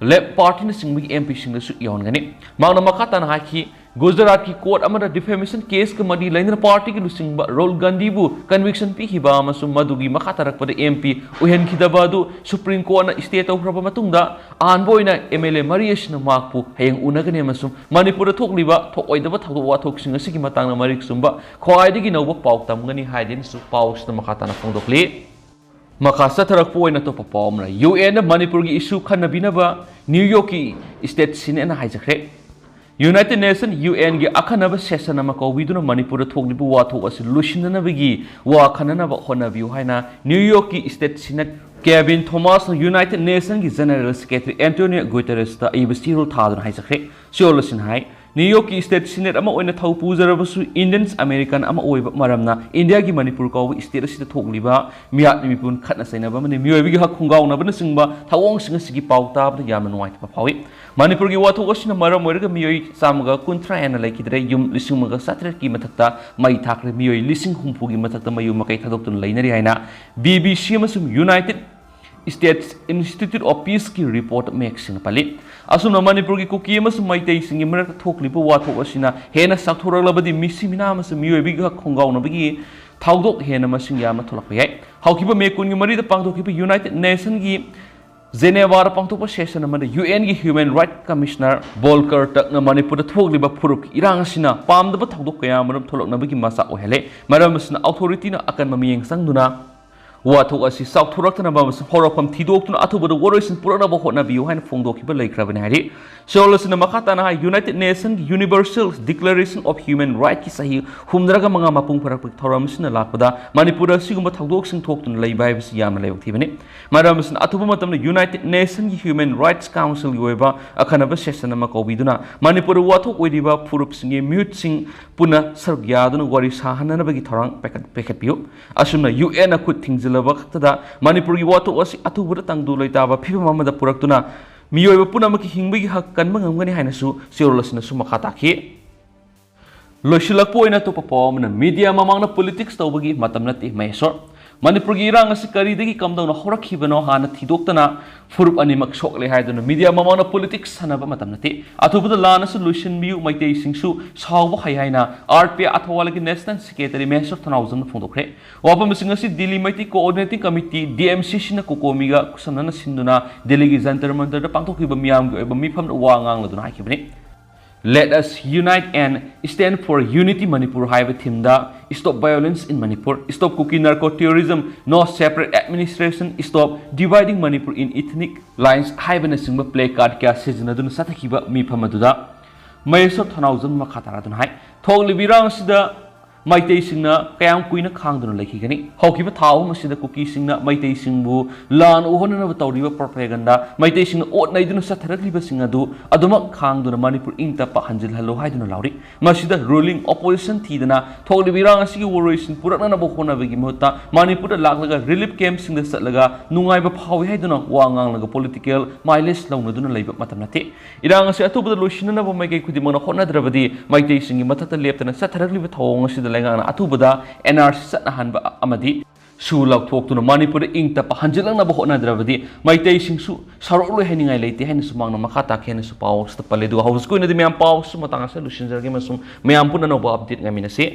Left partyꯅꯆꯤꯡꯕꯒꯤ MPꯁꯤꯡꯗꯁꯨ ꯌꯧꯍꯟꯒꯅꯤ꯫ ꯃꯍꯥꯛꯅ ꯃꯈꯥ ꯇꯥꯅ ꯍꯥꯏꯈꯤ, ꯒꯨꯖꯔꯥꯠꯀꯤ court ꯑꯃꯗ defamation caseꯀ ꯃꯔꯤ ꯂꯩꯅꯅ partyꯒꯤ ꯂꯨꯆꯤꯡꯕ ꯔꯥꯍꯨꯜ ꯒꯥꯟꯙꯤꯕꯨ conviction ꯄꯤꯈꯤꯕ ꯑꯃꯁꯨꯡ ꯃꯗꯨꯒꯤ ꯃꯈꯥ ꯇꯥꯔꯛꯄꯗ MP ꯑꯣꯏꯍꯟꯈꯤꯗꯕ ꯑꯗꯨ Supreme Courtꯅ stay ꯇꯧꯈ꯭ꯔꯕ ꯃꯇꯨꯡꯗ ꯑꯍꯥꯟꯕ ꯑꯣꯏꯅ MLA ꯃꯔꯤ ꯑꯁꯤꯅ ꯃꯍꯥꯛꯄꯨ ꯍꯌꯦꯡ ꯎꯅꯒꯅꯤ ꯑꯃꯁꯨꯡ ꯃꯅꯤꯄꯨꯔꯗ ꯊꯣꯛꯂꯤꯕ ꯊꯣꯛꯑꯣꯏꯗꯕ ꯊꯧꯗꯣꯛ ꯋꯥꯊꯣꯛꯁꯤꯡ ꯑꯁꯤꯒꯤ ꯃꯇꯥꯡꯗ ꯃꯔꯤꯛ ꯆꯨꯝꯕ ꯈ꯭ꯋꯥꯏꯗꯒꯤ ꯅꯧꯕ ꯄꯥꯎ ꯇꯝꯒꯅꯤ ꯍꯥꯏꯗꯨꯅꯁꯨ ꯄꯥꯎ ꯑꯁꯤꯗ ꯃꯈꯥ ꯇꯥꯅ ꯐꯣꯡꯗꯣꯛꯂꯤ꯫ ꯃꯈꯥ ꯆꯠꯊꯔꯛꯄ ꯑꯣꯏꯅ ꯑꯇꯣꯞꯄ ꯄꯥꯎ ꯑꯃꯅ, UNꯗ ꯃꯅꯤꯄꯨꯔꯒꯤ issue ꯈꯟꯅꯕꯤꯅꯕ New Yorkꯀꯤ state Senateꯅ ꯍꯥꯏꯖꯈ꯭ꯔꯦ꯫ United Nation, U N ꯒꯤ ꯑꯈꯟꯅꯕ session ꯑꯃ ꯀꯧꯕꯤꯗꯨꯅ ꯃꯅꯤꯄꯨꯔꯗ ꯊꯣꯛꯂꯤꯕ ꯋꯥꯊꯣꯛ ꯑꯁꯤ ꯂꯣꯏꯁꯤꯟꯅꯅꯕꯒꯤ ꯋꯥ ꯈꯟꯅꯅꯕ ꯍꯣꯠꯅꯕꯤꯌꯨ ꯍꯥꯏꯅ new ꯌꯣꯔꯛꯀꯤ State Senate Kevin Thomas ꯅ United Nation ꯒꯤ General Secretary Antonio Guterres ꯇ ꯑꯏꯕ ꯆꯦꯔꯣꯜ ꯊꯥꯗꯨꯅ ꯍꯥꯏꯖꯈ꯭ꯔꯦ꯫ ꯆꯦꯔꯣꯜ ꯑꯁꯤꯅ ꯍꯥꯏ, ꯅ꯭ꯌꯨ ꯌꯣꯔꯛꯀꯤ State Senate ꯑꯃ ꯑꯣꯏꯅ ꯊꯧ ꯄꯨꯖꯔꯕꯁꯨ Indians American ꯑꯃ ꯑꯣꯏꯕ ꯃꯔꯝꯅ ꯏꯟꯗꯤꯌꯥꯒꯤ ꯃꯅꯤꯄꯨꯔ ꯀꯥꯎꯕ state ꯑꯁꯤꯗ ꯊꯣꯛꯂꯤꯕ ꯃꯤꯌꯥꯠ ꯃꯤꯄꯨꯟ, ꯈꯠꯅ ꯆꯩꯅꯕ ꯑꯃꯗꯤ ꯃꯤꯑꯣꯏꯕꯒꯤ ꯍꯛ ꯈꯣꯡꯒꯥꯎꯅꯕꯅꯆꯤꯡꯕ ꯊꯧꯑꯣꯡꯁꯤꯡ ꯑꯁꯤꯒꯤ ꯄꯥꯎ ꯇꯥꯕꯗ ꯌꯥꯝꯅ ꯅꯨꯡꯉꯥꯏꯇꯕ ꯐꯥꯎꯏ꯫ ꯃꯅꯤꯄꯨꯔꯒꯤ ꯋꯥꯊꯣꯛ ꯑꯁꯤꯅ ꯃꯔꯝ ꯑꯣꯏꯔꯒ ꯃꯤꯑꯣꯏ ꯆꯥꯝꯃꯒ ꯀꯨꯟꯊ꯭ꯔꯥ ꯍꯦꯟꯅ ꯂꯩꯈꯤꯗ꯭ꯔꯦ, ꯌꯨꯝ ꯂꯤꯁꯤꯡ ꯑꯃꯒ ꯆꯥꯇ꯭ꯔꯦꯠꯀꯤ ꯃꯊꯛꯇ ꯃꯩ ꯊꯥꯈ꯭ꯔꯦ, ꯃꯤꯑꯣꯏ ꯂꯤꯁꯤꯡ ꯍꯨꯝꯐꯨꯒꯤ ꯃꯊꯛꯇ ꯃꯌꯨꯝ ꯃꯀꯩ ꯊꯥꯗꯣꯛꯇꯨꯅ ꯂꯩꯅꯔꯤ ꯍꯥꯏꯅ B B C ꯑꯃꯁꯨꯡ United States Institute of Peace ꯀꯤ report ꯃꯌꯦꯛ ꯁꯦꯡꯅ ꯄꯜꯂꯤ꯫ ꯑꯁꯨꯝꯅ ꯃꯅꯤꯄꯨꯔꯒꯤ ꯀꯨꯀꯤ ꯑꯃꯁꯨꯡ ꯃꯩꯇꯩꯁꯤꯡꯒꯤ ꯃꯔꯛꯇ ꯊꯣꯛꯂꯤꯕ ꯋꯥꯊꯣꯛ ꯑꯁꯤꯅ ꯍꯦꯟꯅ ꯆꯥꯎꯊꯣꯔꯛꯂꯕꯗꯤ ꯃꯤꯁꯤ ꯃꯤꯅꯥ ꯑꯃꯁꯨꯡ ꯃꯤꯑꯣꯏꯕꯒꯤ ꯍꯛ ꯈꯣꯡꯒꯥꯎꯅꯕꯒꯤ ꯊꯧꯗꯣꯛ ꯍꯦꯟꯅ ꯃꯁꯤꯡ ꯌꯥꯝꯅ ꯊꯣꯛꯂꯛꯄ ꯌꯥꯏ꯫ ꯍꯧꯈꯤꯕ May ꯀꯨꯟꯒꯤ ꯃꯔꯤꯗ ꯄꯥꯡꯊꯣꯛꯈꯤꯕ United Nation ꯒꯤ Geneva ꯗ ꯄꯥꯡꯊꯣꯛꯄ session ꯑꯃꯗ U N ꯒꯤ Human Rights Commissioner Volker Turk ꯅ ꯃꯅꯤꯄꯨꯔꯗ ꯊꯣꯛꯂꯤꯕ ꯐꯨꯔꯨꯞꯀꯤ ꯏꯔꯥꯡ ꯑꯁꯤꯅ ꯄꯥꯝꯗꯕ ꯊꯧꯗꯣꯛ ꯀꯌꯥ ꯑꯃꯔꯣꯝ ꯊꯣꯛꯂꯛꯅꯕꯒꯤ ꯃꯆꯥꯛ ꯑꯣꯏꯍꯜꯂꯦ꯫ ꯃꯔꯝ ꯑꯁꯤꯅ authority ꯅ ꯑꯀꯟꯕ ꯃꯤꯠꯌꯦꯡ ꯆꯪꯗꯨꯅ ꯋꯥꯊꯣꯛ ꯑꯁꯤ ꯆꯥꯎꯊꯣꯔꯛꯇꯅꯕ ꯑꯃꯁꯨꯡ ꯍꯧꯔꯛꯐꯝ ꯊꯤꯗꯣꯛꯇꯨꯅ ꯑꯊꯨꯕꯗ ꯋꯥꯔꯣꯏꯁꯤꯟ ꯄꯨꯔꯛꯅꯕ ꯍꯣꯠꯅꯕꯤꯌꯨ ꯍꯥꯏꯅ ꯐꯣꯡꯗꯣꯛꯈꯤꯕ ꯂꯩꯈ꯭ꯔꯕꯅꯤ ꯍꯥꯏꯔꯤ꯫ ꯆꯦꯔꯣꯜ ꯑꯁꯤꯅ ꯃꯈꯥ ꯇꯥꯅ ꯍꯥꯏ, United Nation ꯒꯤ Universal Declaration of Human Right ꯀꯤ ꯆꯍꯤ ꯍꯨꯝꯗ꯭ꯔꯥꯒ ꯃꯉꯥ ꯃꯄꯨꯡ ꯐꯥꯔꯛꯄꯒꯤ ꯊꯧꯔꯝ ꯑꯁꯤꯅ ꯂꯥꯛꯄꯗ ꯃꯅꯤꯄꯨꯔꯗ ꯑꯁꯤꯒꯨꯝꯕ ꯊꯧꯗꯣꯛꯁꯤꯡ ꯊꯣꯛꯇꯨꯅ ꯂꯩꯕ ꯍꯥꯏꯕꯁꯤ ꯌꯥꯝꯅ ꯂꯥꯏꯕꯛ ꯊꯤꯕꯅꯤ꯫ ꯃꯔꯝ ꯑꯁꯤꯅ ꯑꯊꯨꯕ ꯃꯇꯝꯗ United Nation ꯒꯤ Human Rights Council ꯒꯤ ꯑꯣꯏꯕ ꯑꯈꯟꯅꯕ session ꯑꯃ ꯀꯧꯕꯤꯗꯨꯅ ꯃꯅꯤꯄꯨꯔꯗ ꯋꯥꯊꯣꯛ ꯑꯣꯏꯔꯤꯕ ꯐꯨꯔꯨꯞꯁꯤꯡꯒꯤ ꯃꯤꯍꯨꯠꯁꯤꯡ ꯄꯨꯟꯅ ꯁꯔꯨꯛ ꯌꯥꯗꯨꯅ ꯋꯥꯔꯤ ꯁꯥꯍꯟꯅꯅꯕꯒꯤ ꯊꯧꯔꯥꯡ ꯄꯥꯏꯈꯠ-, ꯄꯥꯏꯈꯠꯄꯤꯌꯨ꯫ ꯑꯁꯨꯝꯅ U N ꯅ ꯈꯨꯠ ꯊꯤꯡꯖꯤꯜꯂꯕ ꯈꯛꯇꯗ ꯃꯅꯤꯄꯨꯔꯒꯤ ꯋꯥꯊꯣꯛ ꯑꯁꯤ ꯑꯊꯨꯕꯗ ꯇꯪꯗꯨ ꯂꯩꯇꯥꯕ ꯐꯤꯕꯝ ꯑꯃꯗ ꯄꯨꯔꯛꯇꯨꯅ ꯃꯤꯑꯣꯏꯕ ꯄꯨꯝꯅꯃꯛꯀꯤ ꯍꯤꯡꯕꯒꯤ ꯍꯛ ꯀꯟꯕ ꯉꯝꯒꯅꯤ ꯍꯥꯏꯅꯁꯨ ꯆꯦꯔꯣꯜ ꯑꯁꯤꯅꯁꯨ ꯃꯈꯥ ꯇꯥꯈꯤ꯫ ꯂꯣꯏꯁꯤꯜꯂꯛꯄ ꯑꯣꯏꯅ ꯑꯇꯣꯞꯄ ꯄꯥꯎ ꯑꯃꯅ, media ꯃꯃꯥꯡꯗ politics ꯇꯧꯕꯒꯤ ꯃꯇꯝ ꯅꯠꯇꯦ, ꯃꯍꯦꯁꯣꯔ꯫ ꯃꯅꯤꯄꯨꯔꯒꯤ ꯏꯔꯥꯡ ꯑꯁꯤ ꯀꯔꯤꯗꯒꯤ ꯀꯝꯗꯧꯅ ꯍꯧꯔꯛꯈꯤꯕꯅꯣ ꯍꯥꯟꯅ ꯊꯤꯗꯣꯛꯇꯅ ꯐꯨꯔꯨꯞ ꯑꯅꯤꯃꯛ ꯁꯣꯛꯂꯦ ꯍꯥꯏꯗꯨꯅ media ꯃꯃꯥꯡꯗ politics ꯁꯥꯟꯅꯕ ꯃꯇꯝ ꯅꯠꯇꯦ꯫ ꯑꯊꯨꯕꯗ ꯂꯥꯟ ꯑꯁꯤ ꯂꯣꯏꯁꯤꯟꯕꯤꯌꯨ, ꯃꯩꯇꯩꯁꯤꯡꯁꯨ ꯁꯥꯎꯕ ꯍꯩ ꯍꯥꯏꯅ R P I ꯑꯊꯋꯥꯂꯒꯤ National Secretary ꯃꯍꯦꯁꯣꯔ ꯊꯧꯅꯥꯎꯖꯝꯅ ꯐꯣꯡꯗꯣꯛꯈ꯭ꯔꯦ꯫ ꯋꯥꯐꯝꯁꯤꯡ ꯑꯁꯤ Delhi Meitei Coordinating Committee, D M C C ꯅ COCOMI ꯒ ꯈꯨꯠꯁꯝꯅꯅ ꯁꯤꯟꯗꯨꯅ ꯗꯤꯜꯂꯤꯒꯤ ꯖꯟꯇꯔ ꯃꯟꯇꯔꯗ ꯄꯥꯡꯊꯣꯛꯈꯤꯕ ꯃꯤꯌꯥꯝꯒꯤ ꯑꯣꯏꯕ ꯃꯤꯐꯝꯗ ꯋꯥ ꯉꯥꯡꯂꯗꯨꯅ ꯍꯥꯏꯈꯤꯕꯅꯤ꯫ Let us unite and stand for unity Manipur ꯍꯥꯏꯕ theme the Stop Violence in Manipur, Stop Kuki Narco Terrorism, No Separate Administration, Stop Dividing Manipur in Ethnic Lines ꯍꯥꯏꯕꯅꯆꯤꯡꯕ placard ꯀꯌꯥ ꯁꯤꯖꯤꯟꯅꯗꯨꯅ ꯆꯠꯊꯈꯤꯕ ꯃꯤꯐꯝ ꯑꯗꯨꯗ ꯃꯍꯦꯁꯣꯔ ꯊꯅꯥꯎꯖꯝ ꯃꯈꯥ ꯇꯥꯔꯗꯨꯅ ꯍꯥꯏ, ꯊꯣꯛꯂꯤꯕ ꯏꯔꯥꯡ ꯑꯁꯤꯗ ꯃꯩꯇꯩꯁꯤꯡꯅ ꯀꯌꯥꯝ ꯀꯨꯏꯅ ꯈꯥꯡꯗꯨꯅ ꯂꯩꯈꯤꯒꯅꯤ? ꯍꯧꯈꯤꯕ ꯊꯥ ꯑꯍꯨꯝ ꯑꯁꯤꯗ ꯀꯨꯀꯤꯁꯤꯡꯅ ꯃꯩꯇꯩꯁꯤꯡꯕꯨ ꯂꯥꯟ ꯍꯣꯠꯅꯅꯕ ꯇꯧꯔꯤꯕ ꯄ꯭ꯔꯣꯄꯦꯒꯟꯗꯥ, ꯃꯩꯇꯩꯁꯤꯡꯅ ꯑꯣꯠ ꯅꯩꯗꯨꯅ ꯆꯠꯊꯔꯛꯂꯤꯕꯁꯤꯡ ꯑꯗꯨ ꯑꯗꯨꯃꯛ ꯈꯥꯡꯗꯨꯅ ꯃꯅꯤꯄꯨꯔ ꯏꯪ ꯇꯞꯄ ꯍꯟꯖꯤꯜꯍꯜꯂꯨ ꯍꯥꯏꯗꯨꯅ ꯂꯥꯎꯔꯤ꯫ ꯃꯁꯤꯗ ꯔꯨꯂꯤꯡ ꯑꯣꯄꯣꯖꯤꯁꯟ ꯊꯤꯗꯅ ꯊꯣꯛꯂꯤꯕ ꯏꯔꯥꯡ ꯑꯁꯤꯒꯤ ꯋꯥꯔꯣꯏꯁꯤꯟ ꯄꯨꯔꯛꯅꯅꯕ ꯍꯣꯠꯅꯕꯒꯤ ꯃꯍꯨꯠꯇ ꯃꯅꯤꯄꯨꯔꯗ ꯂꯥꯛꯂꯒ ꯔꯤꯂꯤꯐ ꯀꯦꯝꯞꯁꯤꯡꯗ ꯆꯠꯂꯒ ꯅꯨꯡꯉꯥꯏꯕ ꯐꯥꯎꯏ ꯍꯥꯏꯗꯨꯅ ꯋꯥ ꯉꯥꯡꯂꯒ ꯄꯣꯂꯤꯇꯤꯀꯦꯜ ꯃꯥꯏꯂꯦꯖ ꯂꯧꯅꯗꯨꯅ ꯂꯩꯕ ꯃꯇꯝ ꯅꯠꯇꯦ꯫ ꯏꯔꯥꯡ ꯑꯁꯤ ꯑꯊꯨꯕꯗ ꯂꯣꯏꯁꯤꯟꯅꯅꯕ ꯃꯥꯏꯀꯩ ꯈꯨꯗꯤꯡꯃꯛꯅ ꯍꯣꯠꯅꯗ꯭ꯔꯕꯗꯤ, ꯃꯩꯇꯩꯁꯤꯡꯒꯤ ꯃꯊꯛꯇ ꯂꯦꯞꯇꯅ ꯆꯠꯊꯔꯛꯂꯤꯕ ꯊꯧꯑꯣꯡ ꯑꯁꯤꯗ ꯂꯩꯉꯥꯛꯅ ꯑꯊꯨꯕꯗ ꯑꯦꯟ ꯑꯥꯔ ꯁꯤ ꯆꯠꯅꯍꯟꯕ ꯑꯃꯗꯤ ꯁꯨ ꯂꯧꯊꯣꯛꯇꯨꯅ ꯃꯅꯤꯄꯨꯔꯗ ꯏꯪ ꯇꯞꯄ ꯍꯟꯖꯤꯜꯂꯛꯅꯕ ꯍꯣꯠꯅꯗ꯭ꯔꯕꯗꯤ, ꯃꯩꯇꯩꯁꯤꯡꯁꯨ ꯁꯥꯎꯔꯛꯂꯣꯏ ꯍꯥꯏꯅꯤꯡꯉꯥꯏ ꯂꯩꯇꯦ ꯍꯥꯏꯅꯁꯨ ꯃꯍꯥꯛꯅ ꯃꯈꯥ ꯇꯥꯈꯤ ꯍꯥꯏꯅꯁꯨ ꯄꯥꯎ ꯑꯁꯤꯗ ꯄꯜꯂꯤ꯫ ꯑꯗꯨꯒ ꯍꯧꯖꯤꯛꯀꯤ ꯑꯣꯏꯅꯗꯤ ꯃꯌꯥꯝ ꯄꯥꯎ ꯑꯁꯤ ꯃꯇꯥꯡ ꯑꯁꯤꯗ ꯂꯣꯏꯁꯤꯟꯖꯔꯒꯦ ꯑꯃꯁꯨꯡ ꯃꯌꯥꯝ ꯄꯨꯟꯅ ꯑꯅꯧꯕ ꯑꯞꯗꯦꯠ ꯉꯥꯏꯃꯤꯟꯅꯁꯤ꯫